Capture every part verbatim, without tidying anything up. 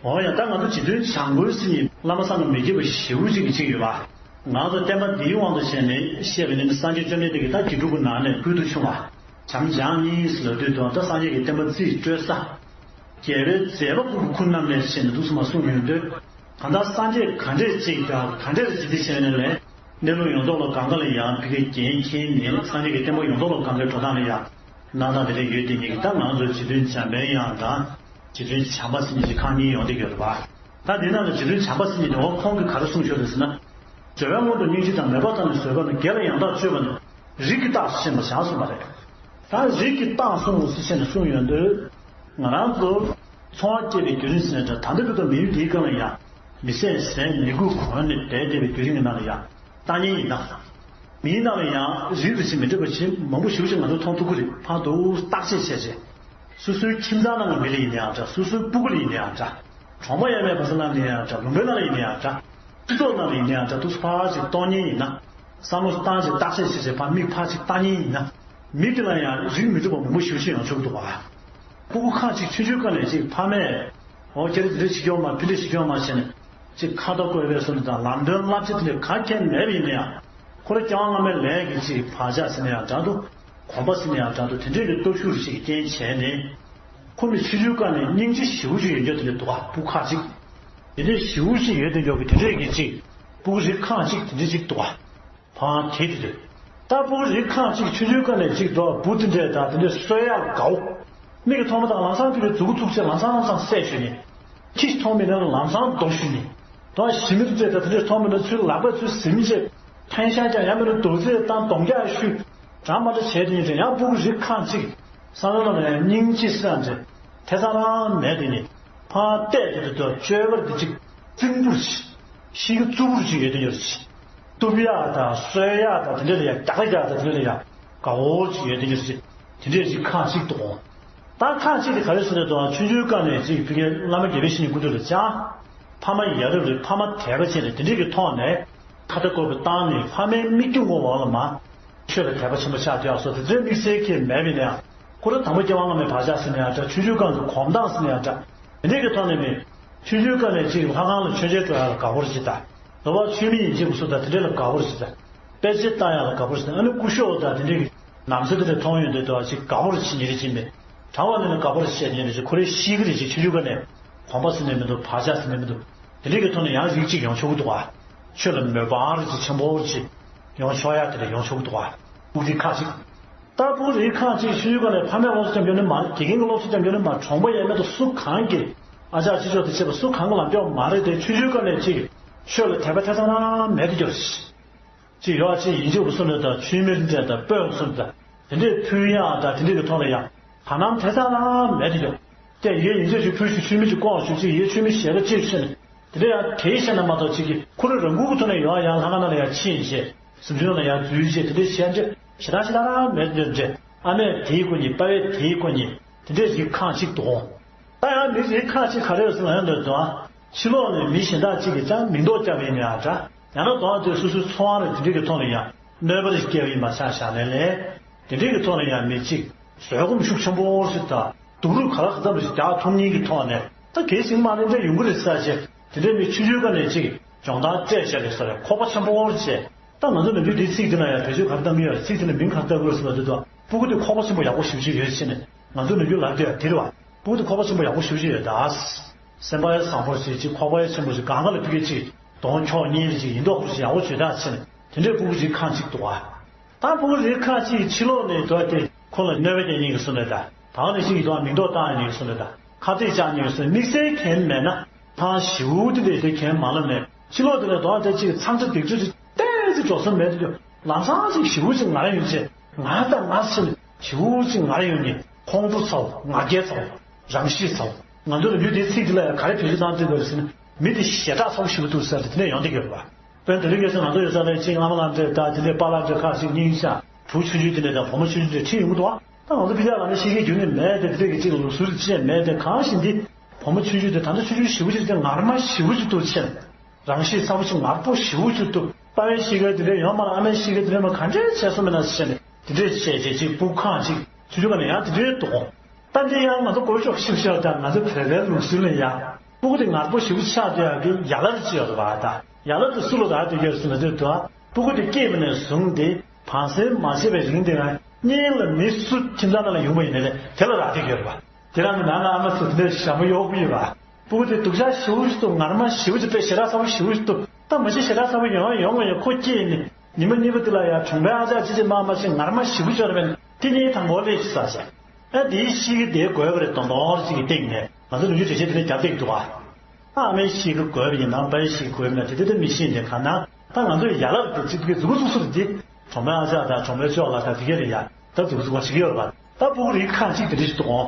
འོ་ཡ། ད་ང་ཚོ་རྗེ་བཙུན་བྱམས་མགོན་ཟེར་མཁན་བླ་མ་བསམ་གྱིས་མི་ཁྱབ་པ་ཞེ་པོ་ཅིག་གི་ཅིག་ཡོད་པ། ང་ཚོ་བསྟན་པ་འདིའི་དབང་དུ་བྱས་ནས་བཤད་པ་ཡིན་ན། སངས་རྒྱས་བཅོམ་ལྡན་འདས་ཀྱིས་ད་དགེ་ཕྲུག་གི་ནང་ནས་ཕུལ་དུ་བྱུང་བ། བྱམས་སྦྱངས་གཉིས་ལབ་དུས་དང་། ད་སངས་རྒྱས་ཀྱི་བསྟན་པ་རྩིས་སྤྲོད་ས། རྒྱལ་བའི་མཛད་པ་ཕྲུ་གུ་ཁུར་བསྣམས་ནས་བྱས་ནས་འདུག་སེ་མར་གསུངས་ཡོང་དུས། གང་ལྟར་སངས་རྒྱས་ག་འདྲས་ཅིག་དང་ག་འདྲས་ལ་རྗེས་འདེད་བྱས་ནས་ལས། གནས་ལུགས་ཡོངས་རྫོགས་ལ་གང་ག་ལ་ཡང་ཕ་གིའི་འགན་འཁྱེར་ནས། སངས་རྒྱས་ཀྱི་བསྟན་པ་ཡོངས་རྫོགས་ལ་གང་གའི་འགྲོ་སྟངས་ལ་ཡང་གནང་སྟངས་དེ་འདྲ་ཡོད་དེ་ཉིད་ཀྱིས། ད་ང་ཚོ་རྗེ་བཙུན་འཇམ་པའི་དབྱངས་དང་རྗེ་བཙུན་བྱམས་པ་ཟེར་མཁན་ཞིག་ཁག་གཉིས་ཡོང་བསྡད་ཡོད་རེད་པ། ད་འདི་ནང་ལ་རྗེ་བཙུན་བྱམས་པ་ཟེར་མཁན་དེ། འོ་ཁོང་གིས་ག་རེ་གསུངས་ཤོག་རེད་ཟེར་ན། བཟོད་པའི་སྔོན་དུ་སྙིང་རྗེ་དང་། མོས་པ་བཏང་ནས་བཟོད་པ་ནི། དགེ་ལ་ཡང་དག་སྤྱོད་པ་ནི། རིགས་ཀྱི་རྟགས་སུ་ཤེས་པར་བྱ་གསུངས་པ་རེད། ད་རིགས་ཀྱི་རྟགས་སུ་ཟེར་བྱས་ནས་གསུངས་ཡོང་དུས། ང་རང་ཚོ་འཚོ་བ་སྐྱེལ་བའི་བརྒྱུད་རིམ་ཟེར་ནས་འདྲ། ད་ལྟ་བར་དུ་མི་ཡུལ་འདིའི་སྒང་ལ་ཡང་མི་ཟས་ཟས། མི་གོས་གོན་ནས་བསྡད་བསྡད་པའི་བརྒྱུད་རིམ་གྱི་ནང་ལ་ཡང་། ལྟ་མཁན་ཡིན་ན། མིའི་ནང་ལ་ཡང་རིགས་རེ་ཞིག་མི་འདྲ་བ་ཞིག་མང་པོ་ཞེ་པོ་ཅིག་ང་ཚོ་མཐོང་ཐུབ་ཀྱི་རེད། ཕར་འདུག་བརྟག་དཔྱད་བྱས་བྱས། སོ་སོའི་ཁྱིམ་ཚང་ནང་གི་མི་ལ་ཡིན་ནའང་འདྲ། སོ་སོའི་སྤུ་གུ་ལ་ཡིན་ནའང་འདྲ། གྲོང་པ་ཡས་མས་པ་སངས་ལ་ཡིན་ནའང་འདྲ། ལུང་པའི་ནང་ལ་ཡིན་ནའང་འདྲ། སྤྱི་ཚོགས་ནང་ལ་ཡིན་ནའང་འདྲ། འདུག་སེ་ཕར་ཅིག་གཏོང་མཁན་ཡིན་ན། བསམ་བློ་བཏང་བྱས་བརྟག་དཔྱད་བྱས་བྱས། ཕར་མིག་ཕར་ཅིག་ལྟ་མཁན་ཡིན་ན། མི་དེ་ལ་ཡང་རིགས་མི་འདྲ་བ་མང་པོ་ཞེ་པོ་ཅིག་ཡོང་ཆོག་གི་འདུག་ག། སྤུ་གུ་ཁག་ཅིག་ཆུང་ཆུང་སྒང་ནས་ཅིག་ཕ་མས། འོ་ཁྱེད་རང་འདི་འདྲ་བྱེད་རྒྱུ་མ། ཕི་འདྲ་བྱེད་རྒྱུ་མ་བྱས་ནས། ཅིག་ཁ་བརྡ་བཀོད་པའི་བཟོ་འདྲ་དང་། ལམ་སྟོན་བསླབ་བྱ་དེ་འདྲ་ག་གེ་མེད་པ་ཡིན་ན་ཡང་། ཁོ་རང་སྐྱེ་བ་སྔ་མའི་ལས་ཀྱི་ཅིག་བག་ཆགས་ཟེར་ན་ཡང་འདྲ་འདུག། གོམས་པ་ཟེར་ན་ཡང་འདྲ་འདུག། དེ་འདྲའི་གི་སྟོབས་ཤུགས་ཤིག་རྐྱེན་བྱས་ནས། ཁོ་མི་ཆུང་ཆུང་སྒང་ནས་སྙིང་རྗེ་ཞེ་པོ་ཅིག་ཡོད་རྒྱུ་དེ་འདྲ་འདུག་ག། སྤུ་གུ་ཁག་ཅིག། དེ་འདྲའི་ཞེ་པོ་ཅིག་ཡོད་དེ་འདྲ་གི། དེ་འདྲའི་གི་ཅིག་སྤུ་གུ་རིགས་ཁག་ཅིག་དེ་འདྲའི་ཅིག་འདུག་ག། ཕ་གི་དེ་དུས། ད་སྤུ་གུ་རིགས་ཁག་ཅིག་ཆུང་ཆུང་སྒང་ནས་ཅིག་འགྲོ་བུ་དེ་འདྲས་དང་དེ་འདྲས་གསོ་ཡག་དགའ་བོ། མིག་གིས་མཐོང་མ་ཐག་ལམ་སང་ཕ་གིའི་མཛུ་གུ་བཙུགས་བྱས་ལམ་སང་ལམ་སང་བསད་ཞུ་ནི། ཁྱི་ཞིག་མཐོང་མིན་ན་ལམ་སང་རྡོ་ཞུ་ནི། དོ་ཞི་མི་དེ་འདྲས་དང་དེ་འདྲས་མཐོང་མིན་ན་ཚུར་ལག་པས་ཚུར་ཟིན་བྱས། འཐེན་ཤག་རྒྱག། ཡང་མིན་ན་རྡོག་རྫིས་བཏང་། གདོང་རྒྱག་གཞུ། འདྲ་མ་འདྲ་བྱས་དེ་ཡིན་ཙང་། ཡང་སྤུ་གུ་རིགས་ཁག་ཅིག་བསམ་བློ་ནང་ལ་ཡང་སྙིང་རྗེ་ཟེར་ཡག་དེ་ཐེ་ཚོམ་རང་མེད་དེ་ནི། ཕར་བལྟས་དེ་དུས་དོ་སྤྱོད་པ་དེ་ཅིག་རྩིང་པོར་ཅིག། གཤིས་ཀ་རྩུབ་པོ་ཅིག་ཡོད་དེ་ཡོད་ཅིག། གཏུབ་ཡག་དང་གསོད་ཡག་དང་དེ་འདྲ་ལ་ཡང་རྒྱག་རྒྱག་དང་དེ་འདྲ་ལ་ཡང་དགའ་བོ་ཅིག་ཡོད་དེ་ཡོད་ཅིག། དེ་འདྲས་ཅིག་ཁག་ཅིག་འདུག། ད་ཁག་ཅིག་དེ་ག་རེ་ཟེར་ན། དོ་ཆུང་ཆུང་སྒང་ནས་ཅིག་ཕ་གིའི་བླ་མ་དགེ་བའི་བཤེས་གཉེན་སྐུ་མདུན་ལ་བཅར། ཕ་མ་ཡ་རབས་རེད། ཕ་མ་དད་པ་ཅན་རེད། དེ་འདྲས་ཀྱི་ཐོག་ནས་ཁ་བརྡ་བཀོད་པ་བཏང་ནས། ཕ་མའི་མིག་རྒྱུ་མགོ་འོག་ལ་མར། ཆོས་ལ་དད་པ་ཆེན་པོ་ཆགས་བསྡད་ཡག་སོགས་དེ་ཚོའི་དམིགས་བསལ་གྱི་མེད་པ་ཡིན་ན་ཡང་། ཁོ་རང་དང་པོ་སྐྱེ་བ་སྔ་མའི་བག་ཆགས་ཟེར་ན་ཡང་འདྲ། ཆུང་ཆུང་སྒང་གི་གོམ་སྟངས་ཟེར་ན་ཡང་འདྲ། དེ་འདྲས་ཀྱི་ཐོག་ནས་མི་ཆུང་ཆུང་སྒང་ནས་ཅིག་ལྷ་ཁང་ལ་མཆོད་མཇལ་འགྲོ་ཡག་ལ་དགའ་བོ་རེད་ཅིག་དང་། དོ་བ་ཆོས་མེད་ཡིན་གཅིག་པུ་སུ་དང་དེ་འདྲས་ལ་དགའ་བོ་རེད་ཅིག་དང་། དཔེ་ཆ་ལྟ་ཡག་ལ་དགའ་བོ་རེད་ཅིག་དང་། ཨ་ནི་སྐུ་ཞབས་དང་དེ་འདྲས་ཀྱི་ནམ་ཟླ་དེ་འདྲས་མཐོང་ཡོང་དུས་དོ་ཅིག་དགའ་བོ་རེད་ཅིག་ཉིན་རེ་ཅིག་མེད། གྲང་བ་ནི་ནི་དགའ་བོ་རེད་ཅིག་ཉིན་རེ་ཅིག། ཁོ་རའི་གཤིས་ཀ་རེད་ཅིག། ཆུང་ཆུང་སྒང་ནས་གོམས་པ་ཟེར་ནས་མི་འདུག། བག་ཆགས་ཟེར་ནས་མི་འདུག། དེ་འདྲས་ཀྱི་ཐོག་ནས་ཡང་རིགས་གཅིག་ཡོང་ཆོག་གི་འདུག་ག། ཆོས་ལ་མོས་པ་རེད་ཅིག་ཆེན་པོ་རེད་ཅིག་ཡོང་ཆོག་ཡག་དེ་འདྲ་ཡོང་ཆོག་གི་འདུག་ག། སྤུ་གུ་རིགས་ཁག་ཅིག། ད་སྤུ་གུ་རིགས་ཁག་ཅིག་ཆུང་ཆུང་སྒང་ནས་ཕ་མས་སློབ་གསོ་བསྐྱངས་རྒྱུ་ནི་མ་རེད། དགེ་རྒན་གྱིས་སློབ་གསོ་བསྐྱངས་རྒྱུ་ནི་མ་རེད། གྲོང་པ་ཡས་མས་དང་སུ་གང་གིས། ཨ་ཅག་ཅི་ཅོག་དེ་བྱས་པ་སུ་གང་གི་ལམ་ཀྱོག་མ་རེད་དེ། ཆུང་ཆུང་སྒང་ནས་ཅིག་ཆོས་ལ་དད་པ་ཐེ་ཚོམ་རང་མེད་དེ་འགྱུར་ཅིག། ཅིག་ཡོད་ཅིག་ཡིན་གཅིག་པུ་སུ་འདྲ་དང་། ཆོས་མེད་འདྲ་དང་། དཔོན་སུ་འདྲ་དང་། དེ་འདྲས་ཕུལ་ཡག་དང་དེ་འདྲས་ཀྱི་ཐོག་ལ་ཡང་དག་སྣང་ཐེ་ཚོམ་རང་མེད་དེ་འགྱུར། དེ་ཡས་ཡིན་གཅིག་ཅིག་ཕུལ་ཞིག། ཆོས་མེད་ཅིག་བསྐོར་ཞིག། ཅིག་ཡས་ཆོས་མེད་ཞལ་ཁ་ཅིག་ཕྱེ་ནས། དེ་འདྲ་ཡང་དེའི་ཤེས་ན་མ་གཏོགས། ཅིག་གིས་ཁོ་རང་རང་འགུལ་གྱི་ཐོག་ནས་ཡོང་ཡང་ལྷ་ཁང་ནང་ལ་ཡང་ཕྱིན་བྱས། གཟིམ་ཆུང་ནང་ལ་ཡང་འཛུལ་བྱས། དེ་འདྲའི་ཞལ་འདྲ་ཞེ་དྲག་ཞེ་དྲག་རང་མེད་དེ་འདྲ། ཨ་མས་དེའི་སྐོར་ནས། པ་ཕས་དེའི་སྐོར་ནས། དེ་འདྲའི་རིགས་ཁག་ཅིག་འདུག། ད་ཡང་མི་རིགས་ཁག་ཅིག་ག་རེ་ཡོད་ཟེར་ན། ཡང་འདོད་དོ། ཕྱི་ལོགས་ནས་མི་གཞན་དག་ཅིག་གིས་ཀྱང་མིང་འདོགས་བརྒྱབ་པ་ཡིན་ན་ཡང་འདྲ། ཡང་ན་དོན་དེ་སོ་སོའི་འཚོ་བ་རེད། དེ་འདྲའི་གི་ཐོག་ནས་ཡང་གནོད་པ་རེ་སྐྱེལ་བ་ཡིན་པ་ཆ་བཞག་ནས་ལས། དེ་འདྲའི་གི་ཐོག་ནས་ཡང་མི་གཅིག་བཟོད་སྒོམ་ཤུགས་ཆེན་པོ་ཞིག་དང་། སྡུག་རུས་ག་ལ་ག་ཙམ་ཞིག་རྒྱག་ཐུབ་མཁན་གྱི་ཐོག་ནས། ད་གལ་སྲིད་མ་ནི་འདྲ་ཡོང་གི་རེད་ཟེར་བྱས། དེ་འདྲའི་མི་ཆུང་ཆུང་སྒང་ནས་ཅིག་སྦྱོང་བརྡར་སྤྲད་བཞག་རེད་ཟེར་བའི་ཁོག་པ་ཆེན་པོ་བོར་བྱས། ད་ང་ཚོ་ནམ་རྒྱུན་འདིའི་ཚིག་དེ་ལ་ཡང་བེད་སྤྱོད་ག་རེ་བཏང་གི་ཡོད། ཚིག་དེ་ལ་མིང་ག་རེ་བཏགས་དགོས་ཟེར་བ་དེ་དང་། སྤུ་གུ་དེ་ཁོག་པ་ཆེན་པོ་ཡག་པོ་ཞེ་པོ་ཅིག་ཡོད་ཟེར་ནས། ང་ཚོ་ནམ་རྒྱུན་ལབ་བསྡད་ཡག་དེ་རེད་བ། སྤུ་གུ་དེ་ཁོག་པ་ཆེན་པོ་ཡག་པོ་ཞེ་པོ་ཅིག་ཡོད་ད། སེམས་པ་ཡང་བཟང་པོ་ཞིག་ཅིག། ཁོག་པ་ཡང་ཆེན་པོ་ཞིག། གང་ག་ལ་ཕ་གི་ཅིག་གདོང་ཁྱོག་མཁན་ཅིག་ཡིན་མདོག་ཁ་པོ་ཞིག་ཡག་པོ་བྱོས་ད་ཟེར་ནས། དེ་འདྲའི་སྤུ་གུ་རིགས་ཁག་ཅིག་འདུག་བ། ད་ཕྲུ་གུ་རིགས་ཁག་ཅིག་ཕྱི་ལོགས་ནས་འགྲོ་དེ་ཁོ་ལ་གནོད་པ་སྐྱེལ་མཁན་གྱི་བཟོ་འདྲ་དང་། ད་ག་ནང་བཞིན་གྱི་འདུག་བ། མིང་འདོགས་བཏང་མཁན་གྱི་བཟོ་འདྲ་དང་། ཁ་གཏད་བཅག་མཁན་གྱི་བཟོ། དམིགས་བསལ་གྱོན་མེད་ན་ཐང་ཞེ་པོ་དེ་འདྲ་དེ་གྱོན་མ་ལབ་ནས། ཕྱི་ལོགས་དེ་ལ་འགྲོ་དེ་ཅིག་མཚམས་ཆ་སྡིགས་སྤྲོད་ཅིག་ཏོག་ཙམ་འགྲོ་ས་མེད་དུ། ལམ་སང་ཅིག་ཞེ་པོ་ཅིག་ངར་ཡོང་བྱས། ང་དང་ང་ཟེར་ནས་ཞེ་པོ་ཅིག་ངར་ཡོང་ནས། ཁོང་ཁྲོ་ཚ་བོ། ང་རྒྱལ་ཚ་བོ། རང་གཤིས་ཚ་བོ། ང་ཚོ་ལ་ཡུལ་དེའི་ཚིག་དེ་ལ་ཡང་ག་རེ་བེད་སྤྱོད་བཏང་སྲིད་པ་རེད་ཟེར་ན། མི་དེ་ཞེ་དྲག་ཚ་བོ་ཞེ་པོ་འདུག་ཟེར་ཏེ་དེ་ནས་ཡོང་བསྡད་ཀྱི་ཡོད་རེད་པ། དཔེར་ན་དེ་རིང་ཁ་སང་ང་ཚོ་ཡོད་ས་ལ་ཅིག་བླ་མ་བླ་འདྲེ་དང་དེ་འདྲའི་པཱ་ལགས་འདྲེ་ཁག་ཅིག་སྙིང་ཤ། བུ་ཆུང་ཆུང་དེ་འདྲ་དང་བུ་མོ་ཆུང་ཆུང་དེ་འདྲ་ཁྲིད་ཡོང་གི་འདུག་ཨ། ད་ང་ཚོ་ཕི་ལ་ང་ཚོ་ཤེས་མཁན་རྒྱུན་ནས་མེད་དེ། དེ་འདྲ་གི་ཅིག་ལུགས་སྲོལ་ཅིག་མེད་དེ། གང་ཞིག་འདི་བུ་མོ་ཆུང་ཆུང་དེ་ད་ལྟ་ཆུང་ཆུང་ཞེ་པོ་ཅིག་དེ་ངར་མ་ཞེ་པོ་ཅིག་འདུག་ཕྱིན། རང་གཤིས་ཚ་བོ་ཅིག་ངར་པོ་ཞེ་པོ་ཅིག་འདུག། པ་ཕའི་གཤིས་ཀ་དེ་འདྲ་ཡོད་མ་རེད། ཨ་མའི་གཤིས་ཀ་དེ་འདྲ་མ་ག་འདྲས་བྱས་སོང་མིན་ན་ཟེར་ནས། དེ་འདྲས་བྱས་བྱས་ཅིག་སྤུ་གུ་ཁག་ཅིག་ཆུང་ཆུང་སྒང་ནས་ཡང་དེ་འདྲས་འདུག། ད་འདི་ཡང་ང་ཚོ་གོ་ཆོག་ཤིག་ཤག་ད་ང་ཚོ་བོད་པའི་ལུགས་སྲོལ་ལ་ཡང་། སྤུ་གུ་དེ་ངར་པོ་ཞེ་པོ་ཆགས་བསྡད་ཡག་གི་ཡ་ལ་རེ་ཅིག་ཡོད་རེད་པ། ད་ཡ་ལ་དེ་སུ་ལ་རག་བསྡད་ཀྱི་ཡོད་ཟེར་ན། དེ་དུ་ཨ་སྤུ་གུ་དེ་སྐྱེས་པ་ནས་བཟུང་སྟེ་བང་སེར་མ་བྱས་པའི་རིང་དེ་ང་གཉིས་ལ་མི་སུ་ཁྱིམ་ཚང་ནང་ལ་ཡོང་བ་ཡིན་ནའི་དེ་ལ་རག་བསྡད་ཀྱི་ཡོད་རེད་པ། དེ་རང་གི་ནང་ལ་ཨ་མ་ཚོ་དེ་འདྲ་ཞྭ་མོ་གཡོག་པོ་ཡོད་པ། སྤུ་གུ་དེ་སྡུག་ཅག་ཞེ་པོ་ཞིག་འདུག་ངར་མ་ཞེ་པོ་ཅིག་དཔེ་ཞེ་དྲག་ཚ་པོ་ཞེ་པོ་ཞིག་འདུག་ད་མ་གཞི་ཞེ་དྲག་ཚ་པོ་ཡོང་ཡོང་བ་ཡོད། ཁོ་སྐྱེས་ནས་ཉི་མ་གཉིས་པ་དེ་ལ་ཡང་གྲོང་པའི་ཨ་ཅག་ཅི་ཅི་མ་མ་ཞིག་ངར་མ་ཞེ་པོ་ཅིག་ཡོད་རེད་པས། དེ་གཉིས་དང་པོ་ལས་ཤིག་ཟ་བྱས། ཨ་དེའི་ཤིག་གི་དེ་དགོས་པ་རེད། དོན་དོན་ཅིག་གི་སྟེང་ནས་ང་ཚོ་ལོ་རྒྱུས་འགྲེལ་བཤད་དེ་ནས་རྒྱབ་བསྡད་འདུག་ཨ། ཨ་མའི་ཤིག་གི་དགོས་པ་ཡིན་ནམ་པའི་ཤིག་དགོས་པ་ཡིན་ན་དེ་དེ་དེ་མི་ཤེས་ནས། གང་ན་ད་ང་ཚོ་ཡ་ལ་དེ་ཅིག་གི་མཛུ་གུ་སུ་སུ་རེད། དེ་གྲོང་པའི་ཨ་ཅག་དང་གྲོང་པའི་ཅོག་ལ་དང་དེ་ག་རེད་ཡ། ད་མཛུ་གུ་མཛུ་གུ་ཞིག་ཡོད་རེད་པ། ད་སྤུ་གུ་རིགས་ཁག་ཅིག་དེ་འདྲ་ཞིག་འདུག་ཨོ།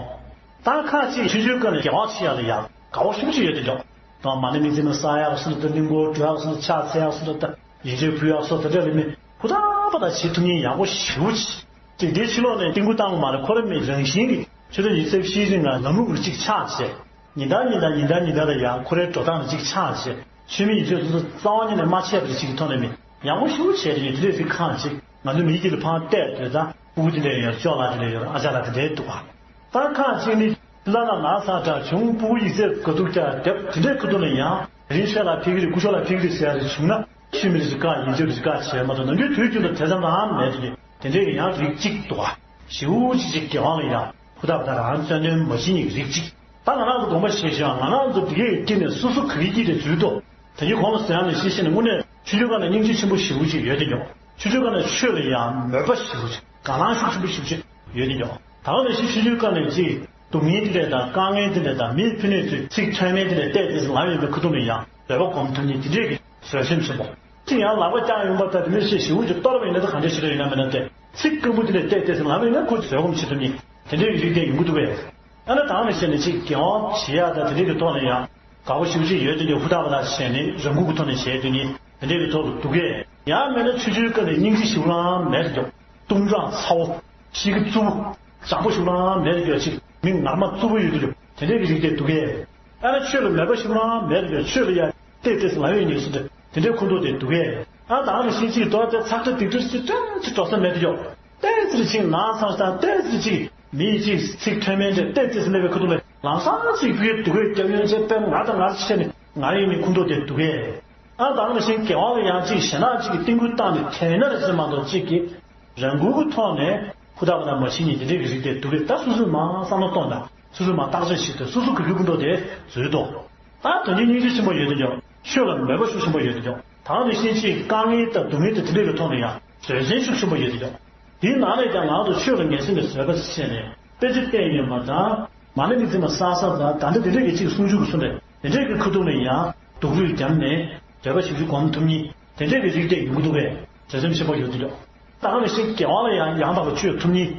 ད་ཁག་ཅིག་ཆུང་ཆུང་སྐབས་ནས་དགེ་བ་བྱེད་ཡག་ལ་ཡ་དགའ་བོ་ཞེ་པོ་ཅིག་ཡོད་དེ་འཇོག་ད་མ་ཎི་མི་ཚེ་མ་བསགས་ཡག་སུ་ལ་ད་གླིང་སྐོར་འགྲོ་ཡག་སུ་ལ་ཕྱག་འཚལ་ཡག་སུ་ལ་ད་ཡིན་ཆོས་ཕུལ་ཡག་སུ་ད་འདྲ་ལ་མི་ཧུར་ཐག་པ་ད་བྱེད་ཐུབ་མཁན་ཡག་པོ་ཞེ་པོ་ཅིག་ཅིག་དེའི་ཕྱི་ལོགས་ནས་རྟིང་སྐུ་བཏང་བ་མ་རེད། ཁོ་རང་མི་རང་བཞིན་གྱིས་ཆུ་ཚོད་ཉི་ཤུ་རྩ་བཞིའི་རིང་ལ་ལམ་ལུགས་རེ་གཅིག་ཆགས་བྱས། ཉིན་ལྟར་ཉིན་ལྟར་ཉིན་ལྟར་ཉིན་ལྟར་ལ་ཡང་ཁོ་རའི་འགྲོ་སྟངས་རེ་གཅིག་ཆགས་བྱས། ཆོས་མི་ཡིན་ཆོས་སོ་སོ་རྩ་བ་ཉིད་ནས་མ་ཆད་པ་རེ་གཅིག་གི་ཐོག་ནས་མི་ཡག་པོ་ཞེ་པོ་བྱས་ཏེ་ནི་དེ་འདྲས་ཟིག་ཁག་ཅིག་ང་ཚོ་མི་ཡིད་ཀྱི་ལ་ཕངས་བལྟས་དུས་ཙང་སྤུ་གུ་དེ་འདྲས་ཡོད། ཅོག་ལ་དེ་འདྲས་ཡོད། ཨ་ཅག་ལ་དེ་འདྲས་འདུག་ག་ད་ཁག་ཅིག་ནི་བླ་ན་ན་ཚ་དྲག་བྱུང་། སྤུ་གུ་ཡིག་ཚད་དགའ་སྡུག་ཀྱང་རྒྱབ། དེ་འདྲའི་ཁུ་ཐུག་ལ་ཡང་རིན་ཤ་ལ་ཕིག་རི་ཀུ་ཤོ་ལ་ཕིག་རི་ཟེར་ཡ་རེ་བྱུང་ན་ཆུ་མི་རེ་ཅིག་བཀག་ཡིན་ཆོས་རེ་ཅིག་བཀག་བྱས་མ་གཏོགས་ནམ་རྒྱུན་དུས་རྒྱུན་དུ་དེ་ཙམ་རང་མེད་དེ། དེ་འདྲའི་ཡང་རིགས་གཅིག་འདུག་ག་ཞེ་པོ་ཅིག་ཅིག་དགེ་བ་ལ་ཡང་ཧུར་ཐག་པ་དང་རང་བརྩོན་འདུན་མ་བྱེད་མཁན་གྱི་རིགས་གཅིག་ད་ང་རང་ཚོ་དགོངས་པ་བཞེས་བཞག་ང་རང་ཚོ་དེ་གའི་དཀྱིལ་ནས་སོ་སོ་ག་གི་དཀྱིལ་དེ་འཛུལ་ཏོ། ད་གིན་གོང་ལ་ཟེར་ཡག་ནང་བཞིན་བྱས་ནས་དངོས་གནས་ཆུང་ཆུང་སྒང་ནས་སྙིང་རྗེ་ཆེན་པོ་ཞེ་པོ་ཅིག་ཡོད་དེ་འཇོག་ཆུང་ཆུང་སྒང་ནས་ཆོས་ལ་ཡང་མོས་པ་ཞེ་པོ་ཅིག་དགའ་སྣང་ཤུགས་ཆེན་པོ་ཞེ་པོ་ཅིག་ཡོད་དེ་འཇོག་ད་ག་ནང་བཞིན་ཆུང་ཆུང་སྒང་ནས་ཅིག་སྡུག་བསྔལ་དེ་འདྲས་དང་དཀའ་ངལ་དེ་འདྲས་དང་མིས་ཕན་ནུས་ཚོས་ཚིག་ཁྲེལ་མེད་དེ་འདྲས་བལྟས་ཏེ་ལངས་ཡོང་པའི་ཁུ་ཐུག་ནས་ཡང་འདོད་པ་སྒོམ་ཐུབ་མཁན་དེ་འདྲས་ཀྱི་བཟོད་སེམས་ཆེན་པོ། ཅིག་ཡང་ལག་པ་བརྐྱངས་ཡོང་པ་ལྟ་དེ་འདྲས་བཤད་ཞེ་པོ་ཅིག་གཏོར་བ་ཡིན་ན་ད་ག་འདྲས་ཞིག་རེད། ཡིན་ན་མིན་ན་དེ་ཚིག་སྐམ་པོ་དེ་འདྲས་བལྟས་ཏེ་ལངས་ཡོང་ན་ཁོ་བཟོད་སྒོམ་བྱེད་ཐུབ་མཁན་དེ་འདྲས་ཀྱི་རིགས་དེ་ཡོང་གི་འདུག་གས། ཨ་ན་ད་ག་ནང་བཞིན་ནས་ཅིག་དགེ་བ་བྱེད་ཡག་དང་དེ་འདྲས་ཀྱི་ཐོག་ནས་ཡང་དགའ་པོ་ཞེ་པོ་ཅིག་ཡོད་དེ་འཇོག་ཧུར་ཐག་པ་དང་བྱས་ནས་རང་འགུལ་གྱི་ཐོག་ནས་བྱས་དེ་ནི་དེ་འདྲས་ཀྱི་ཐོག་ཏུ་འདུག་གས། ཡང་མིན་ན་ཆུང་ཆུང་སྐབས་ནས་སྙིང་རྗེ་ཞེ་པོ་རང་མེད་དེ་འཇོག་ལྟུང་བྱེད་ཚ་བོ། གཤིས་ཀ་རྩུབ་པོ། སྤྱང་པོ་ཞེ་པོ་རང་མེད་དེ་འཇོག་ཅིག་མི་ངར་མ་རྩུབ་པོ་ཡོད་དེ་འཇོག་དེ་འདྲས་ཀྱི་རིགས་དེ་འདུག་གས། ཨ་ན་ཆོས་ལ་མོས་པ་ཞེ་པོ་རང་མེད་དེ་འཇོག་ཆོས་ལ་ཡ་བལྟས་བལྟས་སུ་ལངས་ཡོང་མཁན་ཞིག་དེ་འདྲས་ཁུ་ཐུག་དེ་འདུག་གས། ཨ་ད་ག་ནང་བཞིན་ཅིག་འདུག་གས། ཚགས་ཁྲ་སྡིག་སྒྲིབ་ཅིག་ཏོག་ཙམ་འགྲོ་ས་མེད་དེ་འཇོག་ཏོག་ཙམ་ཅིག་ནང་ཚང་ས་ཏོག་ཙམ་ཅིག་མི་ཅིག་ཚིག་ཁྲེལ་མེད་དེ་ཏོག་ཙམ་སླེབས་པའི་ཁུ་ཐུག་ལ་ལམ་སང་ཅིག་ཕུ་གེ་སྡུག་གེ་སྐྱབས་ཡོན་ཅེས་དཔེ་ངར་དང་ངར་བྱས་ནས་ངར་ཡོང་མཁན་ཁུ་ཐུག་དེ་འདུག་གས། ཨ་ད་ག་ནང་བཞིན་དགེ་བ་ལ་ཡང་ཅིག་ཞེ་དྲག་ཅིག་གི་རྟིང་སྐུལ་བཏང་ནས་དེ་ན་རེ་ཟེར་མ་གཏོགས་ཅིག་གི་རང་འགུལ་གྱི་ཐོག་ནས་ཧུར་ཐག་པ་དང་མ་བྱེད་མཁན་དེ་འདྲས་ཀྱི་རིགས་དེ་འདུག་གས། ད་སོ་སོས་མར་བསམ་བློ་གཏོང་དང་སོ་སོས་མར་བརྟག་དཔྱད་བྱེད་དུས་སོ་སོ་ག་གི་ཁུ་ཐུག་དེ་འཛུལ་ཏོ། ད་དོན་གྱི་སྙིང་རྗེ་ཆེན་པོ་ཡོད་དེ་འཇོག་ཆོས་ལ་མོས་པ་ཤུགས་ཆེན་པོ་ཡོད་དེ་འཇོག་ད་ག་ནང་བཞིན་ཅིག་དཀའ་ངལ་དང་སྡུག་བསྔལ་དང་དེ་འདྲས་ཀྱི་ཐོག་ནས་ཡང་བཟོད་བསྲན་ཤུགས་ཆེན་པོ་ཡོད་དེ་འཇོག་དེའི་ནང་ནས་ཀྱང་ང་ཚོ་ཆོས་ལ་ངེས་ཤེས་ཀྱི་བཟོད་པ་ཞིག་བྱས་ནས་དཔེ་ཆ་བལྟས་ཡོད་པ་དང་མ་ཎི་མི་ཚིམ་པ་བསགས་ས་དང་ད་ལྟ་དེ་འདྲས་ཀྱི་ཅིག་གསུང་ཆོས་ཀྱི་གསུང་རེད། དེ་འདྲས་ཀྱི་ཁུ་ཐུག་ནས་ཡང་སྡུག་རུས་བརྒྱབ་ནས་འདོད་པ་ཞིབ་ཞིབ་སྒོམ་ཐུབ་མཁན་དེ་འདྲས་ཀྱི་རིགས་དེ་ཡོང་གི་འདུག་གས། བྱས་སེམས་ཆེན་པོ་ཡོད་དེ་འཇོག་ད་ག་ནང་བཞིན་དགེ་བ་ལ་ཡང་ཡང་དག་པར་སྤྱོད་ཐུབ་མཁན།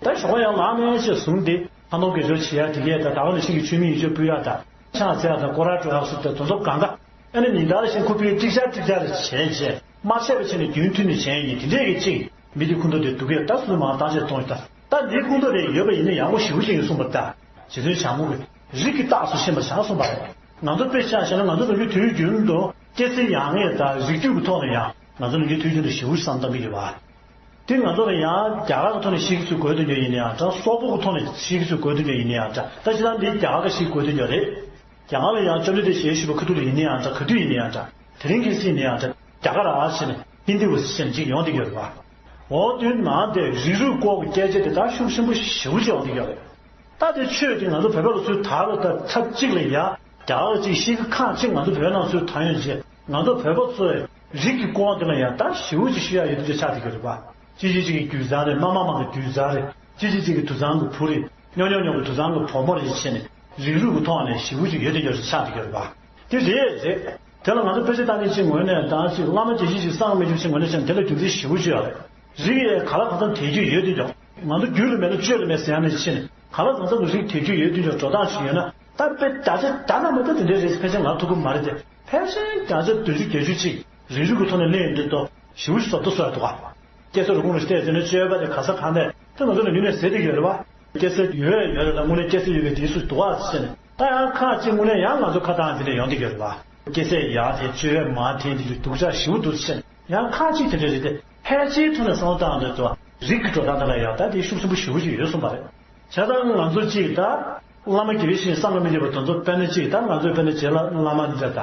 ད་ཞོགས་པ་ཡང་ལངས་ནས་ཅེས་བཟུང་སྟེ་ཁ་འདོན་དགེ་སྦྱོར་བྱེད་ཡ་དེ་གས་ད་ད་ག་ནང་བཞིན་གྱི་ཆོས་མི་ཡིད་དཔྱོད་ཕུལ་ཡ་ད་ཕྱག་འཚལ་ཡ་ད་སྐོར་ར་འགྲོ་ཡ་སོགས་དེ་དོན་ཚོགས་གང་ག་ཨ་ནི་ཉིན་ལྟར་བཞིན་ཁོ་ཕའི་ཀྲིག་ཤག་ཀྲིག་ཤག་རེ་བྱས་བྱས་མ་ཆད་པ་བྱས་ནས་རྒྱུན་མཐུད་ནས་བྱས་ཡིན་དེ་འདྲས་ཀྱི་ཅིག་མི་དེ་ཁུ་ཐུག་དེ་འདུག་གས། ད་སུས་མར་བརྟག་དཔྱད་གཏོང་ད་ད་འདིའི་ཁུ་ཐུག་དེ་ཡོད་པ་ཡིན་ན་ཡག་པོ་ཞེ་པོ་ཅིག་ཡིན་གསུངས་པ། ད་རྗེ་བཙུན་བྱམས་མགོན་གྱིས་རིགས་ཀྱི་རྟགས་སུ་ཤེས་པར་བྱ་གསུངས་པ་རེད། ང་ཚོ་དཔེ་ཆ་བཞག་ན་ང་ཚོ་ནམ་རྒྱུན་དུས་རྒྱུན་དུ་སྐྱེ་སྲིད་ཡག་ཉེས་དང་རིགས་རྒྱུད་ཀྱི་ཐོག་ནས་ཡང་ང་ཚོ་ནམ་རྒྱུན་དུས་རྒྱུན་དུ་ཞེ་པོ་ཅིག་བསམ་བཏང་གི་ཡོད་པ། དེ་ང་ཚོ་ལ་ཡང་རྒྱ་གར་གྱི་ཐོག་ནས་ཤེས་ཀྱི་ཚུལ་དགོས་དོན་ཅིག་ཡིན་ན་ཡང་འདྲ། སོག་པོ་གི་ཐོག་ནས་ཤེས་ཀྱི་ཚུལ་དགོས་དོན་ཅིག་ཡིན་ན་ཡང་འདྲ། ད་སྤྱིར་བཏང་འདི་རྒྱ་གར་གྱི་ཤེས་དགོས་དོན་ཅིག་རེད། རྒྱ་གར་ལ་ཡང་བཅོམ་ལྡན་འདས་ཞལ་བཞུགས་པའི་ཁ་ཐུག་ལ་ཡིན་ན་ཡང་འདྲ། ག་དུས་ཡིན་ན་ཡང་འདྲ། དེ་རིང་གི་སྲིད་ཡིན་ན་ཡང་འདྲ། རྒྱ་གར་ར་བྱས་ནས་ཧིན་དི་བ་ཟེར་བྱས་ནས་ཅིག་ཡོང་བསྡད་ཀྱི་ཡོད་རེད་པ། འོ་དེ་ནང་དེ་རིགས་རུས་སྐོར་གྱི་སྐད་ཆ་དེ་དག་ཤུགས་ཆེན་པོ་ཞེ་པོ་ཅིག་ཡོང་བསྡད་ཀྱི་ཡོད་རེད། ད་དེ་ཆོས་དེ་ང་ཚོ་བོད་པ་ལ་ཚུར་དར་ལ་དར་ཐབས་གཅིག་ལ་ཡ་རྒྱ་གར་ཅིག་ཤེས་ཀྱི་ཁག་ཅིག་ང་ཚོ་བོད་ནང་ཚུར་དར་ཡོང་རྗེས་ང་ཚོ་བོད་པ་ཚོའི་རིགས་ཀྱི་སྐོར་དེ་ལ་ཡང་ད་ཞེ་པོ་ཅིག་ཤེས་ཡ་ཡོད་དུས་ཆགས་བསྡད་ཀྱི་རེད་པ། ཅི་ཅི་ཅིག་གི་རྒྱུད་བཟང་རེད། མ་མ་མ་གི་རྒྱུད་བཟང་རེད། ཅི་ཅི་ཅིག་གི་དུད་ཚང་གི་བུ་རེད། ཉོ་ཉོ་ཉོ་གི་དུད་ཚང་གི་བུ་མོ་རེད་བྱས་ནས་རིགས་རུས་ཀྱི་ཐོག་ནས་ཞེ་པོ་ཅིག་ཡོད་དུ་ཡོད་ཆགས་བསྡད་ཀྱི་རེད་པ། དེ་རེད་རེད། དེ་ལ་ང་ཚོ་དཔེ་ཆ་ལྟ་མཁན་ཅིག་ངོས་ནས་དང་ཅིག་བླ་མ་དགེ་བཤེས་ཅིག་གསང་སྔགས་མི་ཞུ་ཅིག་ངོས་ནས་བྱས་ན་དེ་ལ་རྒྱུ་མཚན་ཞེ་པོ་ཅིག་ཡོད་རེད། རིགས་ཡས་ག་ལ་གང་འཚམ་དད་རྒྱུ་ཡོད་དུས་ཀྱང་ང་ཚོ་རྒྱུད་ལ་མེད་ན་སྤྱོད་ལ་མེད་ཟེར་ཡ་ནས་ཕྱིན་ནས་ག་ལ་གང་འཚམ་གྱི་རིགས་དད་རྒྱུ་ཡོད་དུས་ཀྱང་འགྲོ་སྟངས་ཤིག་ཡོད་ན་ད་དཔེ་བརྒྱ་ཆ་བརྒྱ་ན་མ་གཏོགས་དེ་འདྲའི་རེད་ཟེར་ཕལ་ཆེར་ང་ལ་ཐུག་གི་མ་རེད་དེ། ཕལ་ཆེར་བརྒྱ་ཆ་བདུན་ཅུ་བརྒྱད་ཅུ་ཅིག་རིགས་རུས་ཀྱི་ཐོག་ནས་གླེང་ཡོང་དུས་ཏོ་ཞེ་པོ་ཞིག་བཟོ་ལྟ་བཟོ་ཡ་འདུག་ག་སྐྱེ་ས་རུ་ཁུངས་ལ་བལྟས་ཟེར་ན་སྤྱོད་པ་དེ་ག་ས་གང་ནས་དེ་ང་ཚོ་ལ་ཡུན་ནས་ཟེར་བསྡད་ཡོད་རེད་བ། སྐྱེ་ས་ཡོད་ཡོད་རེད་ལ་དངོས་གནས་སྐྱེ་ས་ཡོད་པའི་དེའི་སུ་འདུག་བ་ཟེར་ནས་ད་ཡང་ཁག་ཅིག་དངོས་གནས་ཡང་ང་ཚོ་ཁ་བཏང་དེ་འདྲ་ཡོང་བསྡད་ཡོད་རེད་བ། སྐྱེ་ས་ཡག་དེ་སྤྱོད་པ་མ་འཐེན་དེ་ལས་སྡུག་ཅག་ཞེ་པོ་འདུག་ཟེར་ནས་ཡང་ཁག་ཅིག་དེ་འདྲ་རེད་དེ། ཕལ་ཆེར་ཐོག་ནས་བསམ་བློ་བཏང་དུས་ཚོ་རིགས་ཀྱི་འགྲོ་སྟངས་དེ་ལ་ཡང་ད་དེ་ཤུགས་ཆེན་པོ་ཞེ་པོ་ཅིག་ཡོད་གསུངས་པ་རེད། བྱས་ཙང་ང་ཚོ་གཅིག་ད་ བླ་མ་དགེ་བའི་བཤེས་གཉེན་བསམ་གྱིས་མི་ཁྱབ་པ་དེ་ཚོ་དཔེར་ན་གཅིག་ད་ང་ཚོས་དཔེར་ན་རྗེ་བླ་བླ་མ་འདི་འདྲ་ད་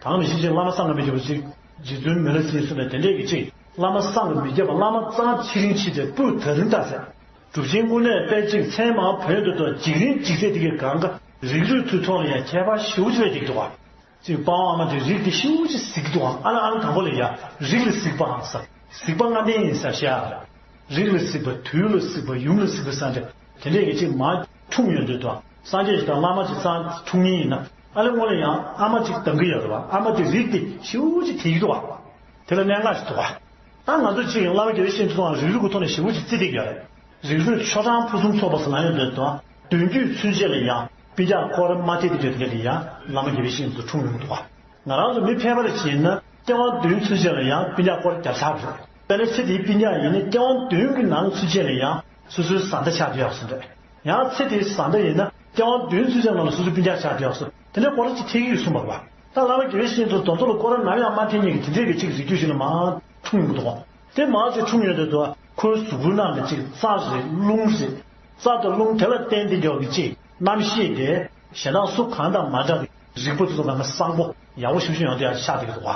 གང་མི་ཤེས་ཅིག་བླ་མ་བསམ་གྱིས་མི་ཁྱབ་པ་ཅིག་རྗེ་བཙུན་མི་ལ་སྲིད་གསུངས་པའི་དེ་འདྲས་ཀྱི་གཅིག་བླ་མ་བསམ་གྱིས་མི་ཁྱབ་པ་བླ་མ་གཙང་ཆེ་རིང་ཆེ་སྟེ་སྤུས་དག་རིང་ཐག་ཟད། གྲུབ་ཆེན་དངོས་གནས་དཔེ་གཅིག་མཚན་མང་བོད་དུ་ཐོག་འཇིགས་རིང་འཇིགས་ཚད་དེ་གའི་གང་ག་རིགས་རུས་ཚུལ་མཐོང་ལ་ཡང་ཁྱད་པར་ཞེ་པོ་ཅིག་སླེབས་ཀྱི་འདུག་བ། གཅིག་དཔའ་བོ་ཨ་མ་དེ་རིགས་དེ་ཤིན་ཏུ་གཟིགས་འདུག་ཨ། ཨ་ལ་ཨ་ལ་དང་པོ་ལ་ཡ་རིགས་ལ་གཟིགས་པའང་ས་གཟིགས་པ་ལྔ་ལྡན་ཡིན་ས་ཤ། རིགས་ལ་གཟིགས་པ་དུས་ལ་གཟིགས་པ་ཡུམ་ལ་གཟིགས་པ་ས་འདྲ་དེ་འདྲས་ཀྱི་གཅིག་མ་འཁྲུངས་ཡོང་དུས་དུ་སངས་རྒྱས་ཞིག་དང་བླ་མ་ཅིག་གཙང་འཁྲུངས་ངེས་ཡིན་ན་ཨ་ལ་སྔོན་ལ་ཡང་ཨ་མ་ཅིག་གདམ་གི་ཡོད་རེད་བ། ཨ་མ་དེ་རིགས་དེ་ཤིན་ཏུ་གཟིགས་འདུག་བ། དེ་ལ་གནད་འགག་ཞིག་འདུག་བ། ད་ང་ཚོ་གཅིག་ཡང་བླ་མ་དགེ་བའི་བཤེས་གཉེན་ཚོ་ལའང་རིགས་རུས་ཀྱི་ཐོག་ནས་ཞེ་པོ་ཅིག་བརྩི་བསྡད་ཀྱི་ཡོད་རེད། རིགས་རུས་ཆོ་འབྲང་ཕུན་སུམ་ཚོགས་པ་ཟེར་ལབ་ཡོང་དུས་དང་གདུང་རྒྱུད་ཚུན་ཆད་ལ་ཡང་སྤུན་ཀྱག་སྐོར་མ་ཐེག་དེ་འདྲ་དེ་འདྲ་ལ་ཡང་བླ་མ་དགེ་བའི་བཤེས་གཉེན་ཚོ་འཁྲུངས་ཡོང་གི་འདུག་བ། ང་རང་ཚོ་མི་ཕལ་པ་རེ་ཞིག་ཡིན་ན་སྐྱེ་དབང་བདུན་ཚུན་ཆད་ལ་ཡང་སྤུན་ཀྱག་སྐོར་བརྒྱ་ཆགས་རེད། དཔེར་ན་ཚེ་འདིའི་སྤུན་ཀྱག་ཡིན་ན་སྐྱེ་དབང་བདུན་གྱི་ནང་ཚུན་ཆད་ལ་ཡང་སོ་སོའི་བཟའ་ཟླ་ཆགས་བསྡད་ཡོད་ཟེར་འདྲ། ཡང་ཚེ་འདིའི་བཟའ་ཟླ་ཡིན་ན་སྐྱེ་དབང་བདུན་ཚུན་ཆད་ནང་ལ་སོ་སོའི་སྤུན་ཀྱག་ཆགས་བསྡད་ཡོད་ཟེར་དེ་འདྲའི་སྐོར་ཅིག་ཐེག་གི་ཡོད་གསུངས་པ་རེད་བ། ད་བླ་མ་དགེ་བའི་བཤེས་གཉེན་ཚོ་དེ་ཚོ་ལ་སྐོར་ར་ནམ་ཡང་མ་ཐེག་མཁན་གྱི་དེ་འདྲའི་གི་ཅིག་རིགས་རྒྱུད་ཞིག་ལ་མར་འཁྲུངས་ཡོང་གི་འདུག་གོ། དེ་མར་ཅིག་འཁྲུངས་ཡོང་དུས་དུ་ཁོའི་གཟུགས་པོའི་ནང་ལ་ཅིག་རྩ་རེད་རླུང་རེད། རྩ་དང་རླུང་དེ་ལ་བརྟེན་ཏེ་འགྱོ་གི་ཅིག་རྣམ་ཤེས་དེ་གཞན་དག་སུ་གང་དང་མ་འདྲ་བའི་རིག་པ་དེ་ཚོ་གང་ག་བཟང་པོ་ཡག་པོ་ཞེ་པོ་ཅིག་ཡོང་དུས་ཡང་ཆགས་བསྡད་ཀྱི་འདུག་གོ།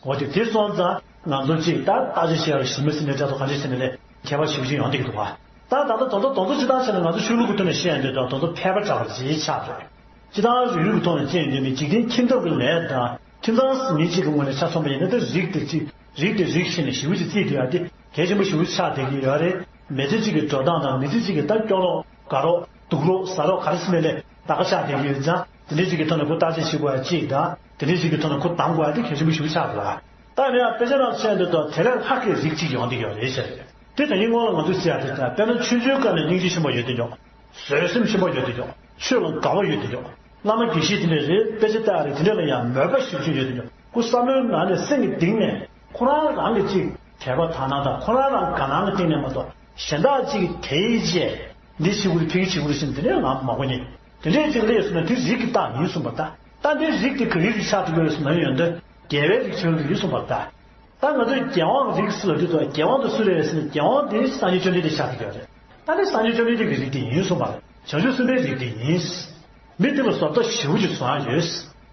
འོ་དེ་དེ་སོང་ཙང་ང་ཚོ་གཅིག་ད་ལྟ་ཅི་བྱས་ར་ཞི་མི་སྲིད་ནས་དྲ་ཐོག་གང་ཅི་བྱས་ནས་ལས་ཁྱད་པར་ཞེ་པོ་ཅིག་ཡོང་བསྡད་ཀྱི་འདུག་ག་ད་ད་ལྟ་དོན་དག་དོན་དག་སྤྱི་བཏང་བྱས་ན་ང་ཚོ་ཆོས་ལུགས་ཀྱི་ཐོག་ནས་བཤད་ཡོང་དུས་ད་དོན་དག་ཕལ་པ་འདྲ་བ་ཅིག་ཆགས་འདུག་སྤྱི་བཏང་རིགས་རུས་ཀྱི་ཐོག་ནས་བཤད་ཡོང་དུས་ནི་འཇིག་རྟེན་ཁྱིམ་ཐབ་ཀྱི་ལས་དང་ཁྱིམ་ཚང་མི་གཅིག་གི་ངོས་ནས་ཆ་མཚོན་པ་ཡིན་ན་ད་རིགས་དེ་གཅིག་རིགས་དེ་རིགས་ཤིག་ནས་ཞེ་པོ་ཅིག་བརྩིས་བསྡད་ཡ་དེ་གལ་ཆེན་པོ་ཞེ་པོ་ཆགས་བསྡད་ཀྱི་ཡོད་རེད། མི་ཚེ་གཅིག་གི་འགྲོ་སྟངས་དང་མི་ཚེ་གཅིག་གི་ད་སྐྱོ་རོགས་དགའ་རོགས་སྡུག་རོགས་ཟ་རོགས་ག་རེ་ཟེར་ནས་ལས་ད་ག་ཆགས་བསྡད་ཀྱི་ཡོད་ཙང་དེ་འདྲའི་ཅིག་གི་ཐོག་ནས་ཁོ་བརྟག་དཔྱད་བྱེད་དགོས་ཡ་གཅིག་དང་། དེ་འདྲའི་ཅིག་གི་ཐོག་ནས་ཁོ་གདམ་དགོས་ཡ་དེ་གལ་ཆེན་པོ་ཞེ་པོ་ཆགས་འདུག་ལ། ད་ནི་ཡང་དཔེ་ཆ་ནང་བཤད་འདོད་དོ་དེ་ལས་ལྷག་གི་རིགས་གཅིག་ཡོང་བསྡད་ཡོད་རེད་ཟེར། དེ་ད་ཡིན་སྔོན་ལ་ང་ཚོས་ཟེར་ཡ་དེ་ལྟར་དཔེར་ན་ཆུང་ཆུང་སྐབས་ནས་སྙིང་རྗེ་ཆེན་པོ་ཡོད་དེ་མྱོང་། བཟོད་སེམས་ཆེན་པོ་ཡོད་དེ་མྱོང་། ཆོས་ལ་དགའ་བ་ཡོད་དེ་མྱོང་། བླ་མ་དགེ་བཤེས་དེ་འདྲ་རེད། དཔེ་ཆ་ལྟ་ཡ་རེད། དེ་འདྲ་ལ་ཡང་མོས་པ་ཞེ་པོ་ཅིག་ཡོད་དེ་མྱོང་། ཁོ་བསམ་བློའི་ནང་ནས་སེམས་ཀྱི་གཏིང་ནས་ཁོ་རང་རང་གི་ཅིག་དད་པ་དག་སྣང་དང་ཁོ་རང་རང་དགའ་སྣང་གི་སྟེང་ནས་མ་གཏོགས་གཞན་དག་ཅིག་གིས་དེའི་རྗེས་འདི་བྱེད་དགོས་རེད་ཕ་གི་བྱེད་དགོས་རེད་ཟེར་འདི་འདྲ་ང་མ་གོ་ནི། དེ་འདྲས་ཅིག་སླེབས་སོང་ན་དེ་རིགས་ཀྱི་རྟགས་ཡིན་གསུངས་པ་ལྟ། ད་འདི་རིགས་དེ་ག་གི་རིགས་ཆགས་འགྲོ་གི་ཡོད་ཟེར་ན་ཡོན་ཏན་དགེ་བའི་རིགས་ཆགས་ཀྱི་ཡོད་གསུངས་པ་ལྟ། ད་ང་ཚོས་རྒྱལ་དབང་རིགས་ཟེར་ལབ་དུས་ཙམ་རྒྱལ་དབང་དེ་སུ་རེད་ཟེར་ན་རྒྱལ་དབང་དེ་སངས་རྒྱས་བཅོམ་ལྡན་འདས་ཆགས་ཀྱི་ཡོད་རེད། ད་ནི་སངས་རྒྱས་བཅོམ་ལྡན་འདས་ཀྱི་རིགས་དེ་ཡིན་གསུངས་པ་རེད། བྱང་ཆུབ་སེམས་དཔའི་རིགས་དེ་ཡིན། མི་དེ་ལ་བཟོ་ལྟ་ཞེ་པོ་ཅིག་བཟོ་ཡ་ཡོད།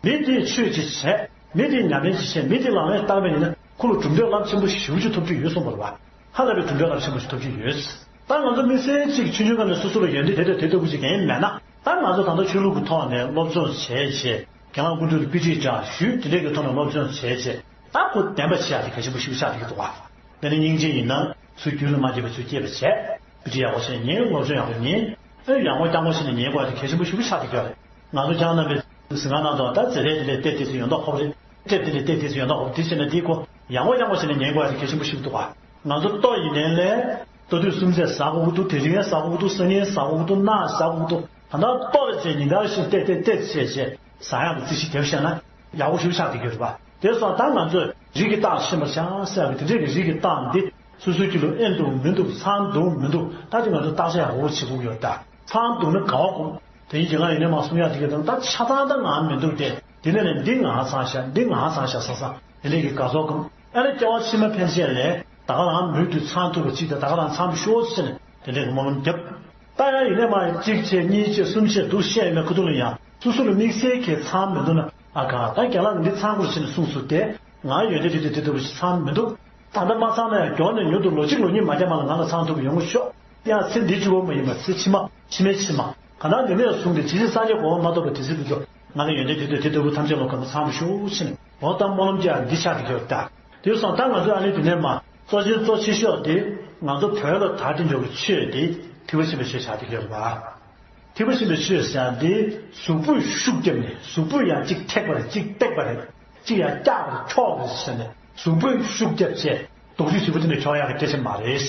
མི་དེས་ཆོས་ཅིག་བྱས། མི་དེས་ཉམས་ལེན་ཅིག་བྱས། མི་དེས་ལག་ལེན་བསྟར་བ་ཡིན་ན་ཁོ་ལ་གྲུབ་འབྲས་རླབས་ཆེན་པོ་ཞེ་པོ་ཅིག་ཐོབ་རྒྱུ་ཡོད་གསུངས་པ་རེད་བ། ཧ་ལས་པའི་གྲུབ་འབྲས་རླབས་ཆེན་པོ་ཞིག་ཐོབ་རྒྱུ་ཡོད། ད་ང་ཚོ་དམིགས་བསལ་གཅིག་ཆུང་ཆུང་སྒང་ནས་སོ་སོ་ལ་ཡོན་ཏན་དེ་འདྲ་དེ་ལྟ་བུ་ཞིག་གང་ཡང་མེད་ན། ད་ང་ཚོ་ད་ལྟ་ཆོས་ལུགས་ཀྱི་ཐོག་ནས་སློབ་སྦྱོང་བྱས་བྱས། རྒན་ལགས་སྐུ་མདུན་ལ་དཔེ་ཁྲིད་འདྲ་ཞུས། དེ་འདྲས་ཀྱི་ཐོག་ནས་སློབ་སྦྱོང་བྱས་བྱས། ད་ཁོ་བདེན་པ་བྱེད་ཡག་དེ་གལ་ཆེན་པོ་ཞིག་ཆགས་བསྡད་ཀྱི་འདུག་བ། དེ་ནི་སྙིང་རྗེ་ཡིན་ན་ཚུར་རྒྱུད་ལ་མ་སྐྱེས་པ་ཚུར་སྐྱེས་པ་བྱས། དཔེ་ཁྲིད་ཡག་པོ་བྱས་ཉན། སློབ་སྦྱོང་ཡག་པོ་ཉན། ཨེ་ཡག་པོ་རྐྱང་པོ་བྱས་ནས་ཉན་དགོས་ཡག་དེ་གལ་ཆེན་པོ་ཞིག་ཆགས་བསྡད་ཀྱི་ཡོད་རེད། ང་ཚོ་སྐྱབས་རྣམ་པའི་གཟིགས་སྒང་ནང་དུ་ད་ཛེ་རེ་དེ་ལས་ཏེ་ཏེ་ཚོ་ཡོད་མདོག་ཁོ་རེད། ཏེ་དེ་ལས་ཏེ་ཏེ་ཚོ་ཡོད་མདོག་ཁོ་དེ་བྱས་ན་དེ་ཁོ་ཡག་པོ་རྐྱང་པོ་བྱས་ནས་ཉན་དགོས་ཡག་དེ་གལ་ཆེན་པོ་ཞིག་འདུག་བ། ང་ཚོ་ལྟོ་ཡིན་ནའི་ལས། ལྟོ་དུས་སུམ་ཚད་ཟ་དགོས་ཀྱི་འདུག་དེ་རིང་ཟ་དགོས་ཀྱི་འདུག་སང་ཉིན་ཟ་དགོས་ཀྱི་འདུག་གནངས་ཟ་དགོས་ཀྱི་འདུག་ད་ལྟ་ལྟོ་རེ་བྱས་ཉིན་ལྟར་བཞིན་ཏེ་ཏེ་ཏེ་བྱས་བྱས་ཟ་ཡག་གི་རྩིས་གཞི་དེ་བཞག་ན་ཡག་པོ་ཞིག་ཆགས་བསྡད་ཀྱི་ཡོད་རེད་པ། དེ་སོང་ཙང་ད་ང་ཚོས་རིགས་ཀྱི་རྟགས་ཤེས་པར་བྱ་ཟེར་བ་དེ་འདྲས་ཀྱི་རིགས་ཀྱི་རྟགས་འདི་སོ་སོའི་རྒྱུད་ལ་ཨེ་འདུག་མི་འདུག་ཚང་འདུག་མི་འདུག་ད་དེ་ང་ཚོས་བརྟག་དཔྱད་ཡག་པོ་བྱེད་དགོས་ཀྱི་ཡོད་རེད་ད། ཚང་འདུག་ན་དགའ་བ་སྒོམ། དེ་ཡིན་གྱི་ང་ཡིན་ནའི་མ་གསུང་ཡག་དེ་ག་དང་ད་ཆ་ཚང་ད་ང་མི་འདུག་སྟེ། དེ་ནས་ནི་འདི་ང་ཚང་ཤག་འདི་ང་ཚང་ཤག་ཟ་ས་དེ་འདྲས་ཀྱི་དགའ་ཚོར་སྒོམ། ཨ་ནི་སྐྱེ་བ་ཕྱི་མ་ཕན་ཆད་ལས་ད་ག་རང་མུ་མཐུད་ཚང་ཐུབ་པ་ཅིག་དང་ད་ག་རང་ཚང་མི་ཤོག་ཟེར་ནས་དེ་འདྲས་ཀྱི་སྨོན་ལམ་བརྒྱབ། ད་ཡང་ཡིན་ནའི་མ་གཅིག་བྱས་གཉིས་བྱས་གསུམ་བྱས་འདུག་བཤད་ཡོད་མེད་ཁ་ཐུག་ལ་ཡང་སོ་སོ་ལ་དམིགས་བསལ་གྱི་ཚང་མི་འདུག་ན་ཨ་ག་ད་རྒན་ལགས་འདི་ཚང་དགོས་ཟེར་ནས་གསུངས་སོང་སྟེ། ང་ཡོན་ཏན་དེ་དེ་དེ་ལྟ་བུ་ཞིག་ཚང་མི་འདུག་ད་ལྟ་མ་ཚང་ན་ཡང་མགྱོགས་ནས་མྱུར་དུ་ལོ་གཅིག་ལོ་གཉིས་མ་འགྱངས་པ་ལ་ང་ལ་ཚང་ཐུབ་ཡོང་གི་ཤོག་ཡང་ཚེ་འདི་གཅིག་པོ་མ་ཡིན་པར་ཚེ་ཕྱི་མ་ཕྱི་མའི་ཕྱི་མ་གང་ལྟར་འདི་ནས་བཟུང་སྟེ་ཇི་སྲིད་སངས་རྒྱས་གོ་འཕང་མ་ཐོབ་པའི་དུས་ཚོད་འདི་ཚོ་ང་ལ་ཡོན་ཏན་དེ་དེ་དེ་ལྟ་བུ་ཐམས་ཅད་ལོ་གང་དུ་ཚང་དུ་ཤོག་ཕྱིན་འོ་ད་སྨོན་ལམ་རྒྱག་འདི་ཆགས་ཀྱི་ཡོད་ད། དེ་སོང་ད་ང་ཚོས་ཨ་ནི་དེ་ནས་མ་གཙོ་ཆེན་གཙོ་ཆེ་ཤོས་དེ་ང་ཚོ་བོད་ལ་དར་ཏེ་འཇོག་གི་ཆོས་དེ་ཐེག་པ་ཆེན་པོའི་ཆོས་ཆགས་ཀྱི་ཡོད་པ། ཐེག་པ་ཆེན་པོའི་ཆོས་ཟེར་ཡག་འདི་གཟུགས་པོས་ཤུགས་བརྒྱབ་ནས་གཟུགས་པོས་ཡང་གཅིག་ཐེག་པ་རེད་གཅིག་བཏེག་པ་རེད་གཅིག་ཡང་བཀྱག་པ་རེད་འཁྱོག་པ་རེད་ཟེར་ནས་གཟུགས་པོས་ཤུགས་བརྒྱབ་བྱས་རྡོག་རྫིས་ཞེ་པོ་དེ་འདྲ་འཁྱོག་ཡག་གི་སྐད་ཆ་མ་རེད།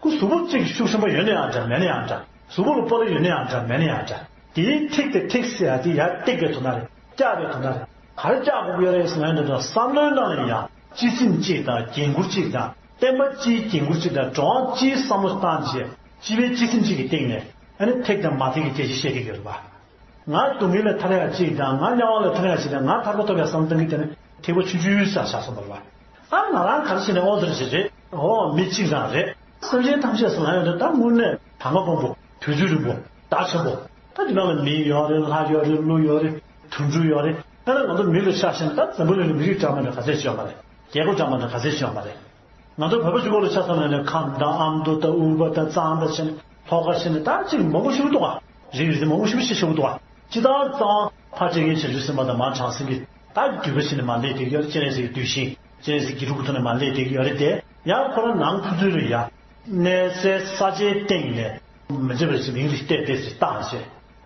ཁོ་གཟུགས་པོ་གཅིག་ཤུགས་ཆེན་པོ་ཡོད་ན་ཡང་འདྲ་མེད་ན་ཡང་འདྲ་གཟུགས་པོ་ལ་སྤོ་ལོ་ཡོད་ན་ཡང་འདྲ་མེད་ན་ཡང་འདྲ་དེའི་ཐེག་དེ་ཐེག་ཟེར་ཡག་དེ་ཡར་བཏེག་པའི་དོན་དག་རེད། བཀྱག་པའི་དོན་དག་རེད། ག་རེ་བཀྱག་དགོས་ཀྱི་ཡོད་རེད་ཟེར་ན་འདི་ཚོ་བསམ་བློའི་ནང་ལ་ཡང་སྤྱི་སེམས་གཅིག་དང་འགན་ཁུར་གཅིག་དང་བསྟན་པ་སྤྱིའི་འགན་ཁུར་གཅིག་དང་འགྲོ་བ་སྤྱིའི་བསམ་བློ་བཏང་བྱས་སྤྱི་པའི་སྤྱི་སེམས་གཅིག་གི་སྟེང་ནས་ཨ་ནི་ཐེག་དང་མ་ཐེག་གི་སྐད་ཆ་བཤད་ཀྱི་ཡོད་རེད་པ། ང་སྡུག་བསྔལ་ལས་ཐར་ཡག་གཅིག་དང་ང་དམྱལ་བ་ལས་ཐར་ཡག་གཅིག་དང་ང་ཐར་པ་ཐོབ་ཡག་བསམ་བློ་གཏོང་གི་དེ་ནི་ཐེག་པ་ཆུང་ཆུང་ཙམ་ཆགས་སོང་བ་རེད་པ། ཨ་ང་རང་ག་རེ་བྱས་ནས་དབང་ཟེར་ཞིག་རེད། འོ་མི་གཅིག་རང་རེད། སེམས་ཅན་ཐམས་ཅད་ཟེར་ལབ་ཡོང་དུས་ད་དངོས་གནས་ད་སྔ་དཔང་པོ་དུས་ཚོད་རིང་པོ་བརྡ་ཆེན་པོ། ད་དེ་ནང་ལ་མི་ཡོད་རེད། ལྷ་ཡོད་རེད། ཀླུ་ཡོད་རེད། དུད་འགྲོ་ཡོད་རེད། ད་ནི་ང་ཚོ་མི་ལ་ཆ་བཞག་ན། ད་འཛམ་བུ་གླིང་ལ་མི་རིགས་འདྲ་མི་འདྲ་ག་ཚད་ཅིག་ཡོད་མ་རེད། རྒྱལ་ཁབ་འདྲ་མི་འདྲ་ག་ཚད་ཅིག་ཡོད་མ་རེད། ང་ཚོ་བོད་པ་གཅིག་པོ་ལ་ཆ་བཞག་ན་ནི། ཁམས་དང་ཨ་མདོ་དང་དབུས་པ་དང་གཙང་དང་བྱས་ནས། ལྷོ་ཁ་བྱས་ནས། ད་ཅིག་མང་པོ་ཞིག་འདུག་ག་རིགས་རིགས་མང་པོ་ཞིག་ཤེས་ཤེས་འདུག་ག་སྤྱིར་བཏང་གཙང་ཕར་བྱེད་མཁན་བྱང་ཆུབ་སེམས་དཔའ་དང་མར་བྱང་སེམས་ཀྱི། ད་བརྒྱུད་པ་བྱས་ནས་མར་སླེབས་བསྡད་ཀྱི་ཡོད་རེད། སྤྱན་རས་གཟིགས་ཀྱི་གདུལ་ཞིང་། སྤྱན་རས་གཟིགས་ཀྱི་རུ་ཁག་ཐོག་ནས་མར་སླེབས་བསྡད་ཀྱི་ཡོད་རེད་དེ། ཡང་ཁོ་རང་ནང་ཁུལ་ཚུལ་ལ་ཡ། གནས་སའི་ས་ཆའི་སྟེང་ནས་མི་བྱེད་པ་ཞིག་མིང་རེ་བཏགས་ཏེ་ཞིག་བཏགས་བྱས།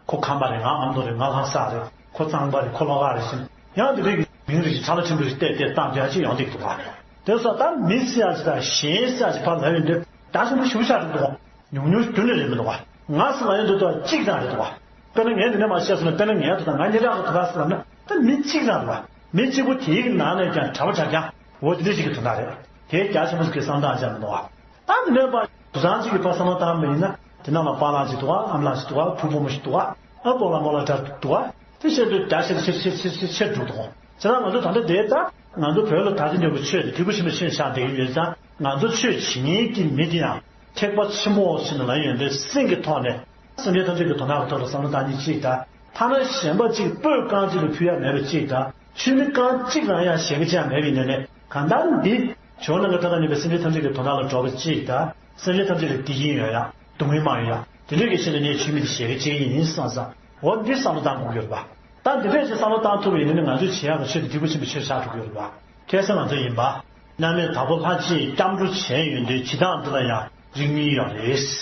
ཁོ་ཁམས་པ་རེད། ང་ཨ་མདོ་རེད། ང་ལྷ་ས་རེད། ཁོ་གཙང་པ་རེད། ཁོ་ལྷོ་ཁ་རེད་ཟེར། ཡང་དེ་འདྲའི་གི་མིང་རེ་ཞིག་ཁྲ་ལ་ཕྲན་བུ་ཞིག་བཏགས་ཏེ་བཏགས་བྱས་ཅིག་ཡོང་བསྡད་ཀྱི་འདུག་ག་དེ་སོགས་ད་མི་ཟེར་ཡག་ཅིག་དང་གཞན་ཟེར་ཡག་ཅིག་ཕར་ལབ་ཡོང་དུས་རྒྱ་ཆེན་པོ་ཞེ་པོ་ཆགས་འགྲོ་འདུག་ག་ཉུང་ཉུང་ཁྱོན་ནས་རེད་མི་འདུག་ག་ང་ཟེར་ལབ་ཡོང་དུས་ད་གཅིག་རང་རེད་འདུག་ག་དཔེར་ན་ངས་འདི་ནས་མར་བཤད་སོང་ན། དཔེར་ན་ངས་ད་ལྟ་ང་སྙན་གྲགས་ཀྱི་དུ་བ་ཟེར་ལབ་ན། ད་མི་གཅིག་རང་རེད་བ། མི་གཅིག་པོ་དེའི་ནང་ནས་ཀྱང་གྲྭ་པ་གྲྭ་རྐྱང་འོ་དེ་འདྲ་ཞིག་གི་དོན་དག་རེད། དེ་རྒྱ་ཆེན་པོ་ཞིག་གི་བསམ་སྟངས་ཅང་མི་འདུག་ག་ད་མི་ནོན་པ་དུ་སང་གཅིག་གི་ཕར་བསམ་བློ་བཏང་བ་ཡིན་ན། དེ་ནང་ལ་པཱ་ལགས་གཅིག་འདུག་ག་ཨ་མ་ལགས་གཅིག་འདུག་ག་བུ་བུ་མོ་ཞིག་འདུག་ག་ཨ་སྤོ་ལགས་རྨོ་ལགས་འདྲ་འདུག་ག་དེ་བཤད་དུས་རྒྱ་ཆེར་ཆེར་ཆེར་ཆེར་ཆེར་ཆེར་འགྲོ་འདུག་ག་བྱས་ཙང་ང་ཚོ་ད་ལྟ་དེ་ལྟ། ང་ཚོ་བོད་ལ་ད་ལྟ་འདྲ་བོ་ཆོས་དེ་འཐུས་སྒོ་ཆེན་པོ་ཆེན་ཆགས་བསྡད་ཀྱི་ཡོད་ཙང་། ང་ཚོ་ཆོས་བྱེད་མཁན་གྱི་མི་དེ་ཡང་ཐེག་པ་ཆེན་པོ་ཟེར་ནས་ལབ་ཡོང་དུས་སེམས་ཀྱི་ཐོག་ནས། སེམས་ཅན་ཐམས་ཅད་ཀྱི་དོན་དག་གི་ཐོག་ལ་བསམ་བློ་བཏང་མཁན་གཅིག་དང་། ཐ་ན་གཞན་པ་གཅིག་སྤོས་རྐང་གཅིག་ལ་ཕུལ་ཡ་མེད་པ་གཅིག་དང་། ཆུ་མིག་རྐང་གཅིག་རང་ཡང་བཞེས་གི་ཅང་མེད་པའི་ནང་ནས། གང་ལྟར་འདི་ཇོ་ནང་གི་ཐ་ན་ཉེ་བའི་སེམས་ཅན་ཐམས་ཅད་ཀྱི་དོན་དག་ལ་འགྲོ་བ་གཅིག་དང་། སེམས་ཅན་ཐམས་ཅད་ལ་བདེ་སྐྱིད་ཡོང་ཡ། སྡུག་བསྔལ་མ་ཡོང་ཡ། དེ་འདྲའི་གི་ཆེད་ལ་ངས་ཆུ་མིག་དེ་བཞེས་གི་ཅིག་ཡིན་བསམ་བསམ། འོ་འདི་བསམ་བློ་བཏང་དགོས་ཀྱི་རེད་པ། ད་འདི་འདྲས་ཅིག་བསམ་བློ་བཏང་ཐུབ་པ་ཡིན་ན་ནི། ང་ཚོས་བྱེད་ཡག་གི་ཆེད་དུ་འཐུས་སྒོ་ཆེན་པོ་ཆེར་ཆགས་འགྲོ་གི་ཡོད་རེད་པ། ཁ་སང་ང་ཚོ་ཡིན་པ། མནར་མེད་དྭགས་པོ་ལྷ་གཅིག་སྐྱབས་འགྲོ་བྱས་ཡོང་དུས་བྱེད་སྟངས་འདི་ལ་ཡང་རིགས་གཉིས་ཡོད་རེད། དུས་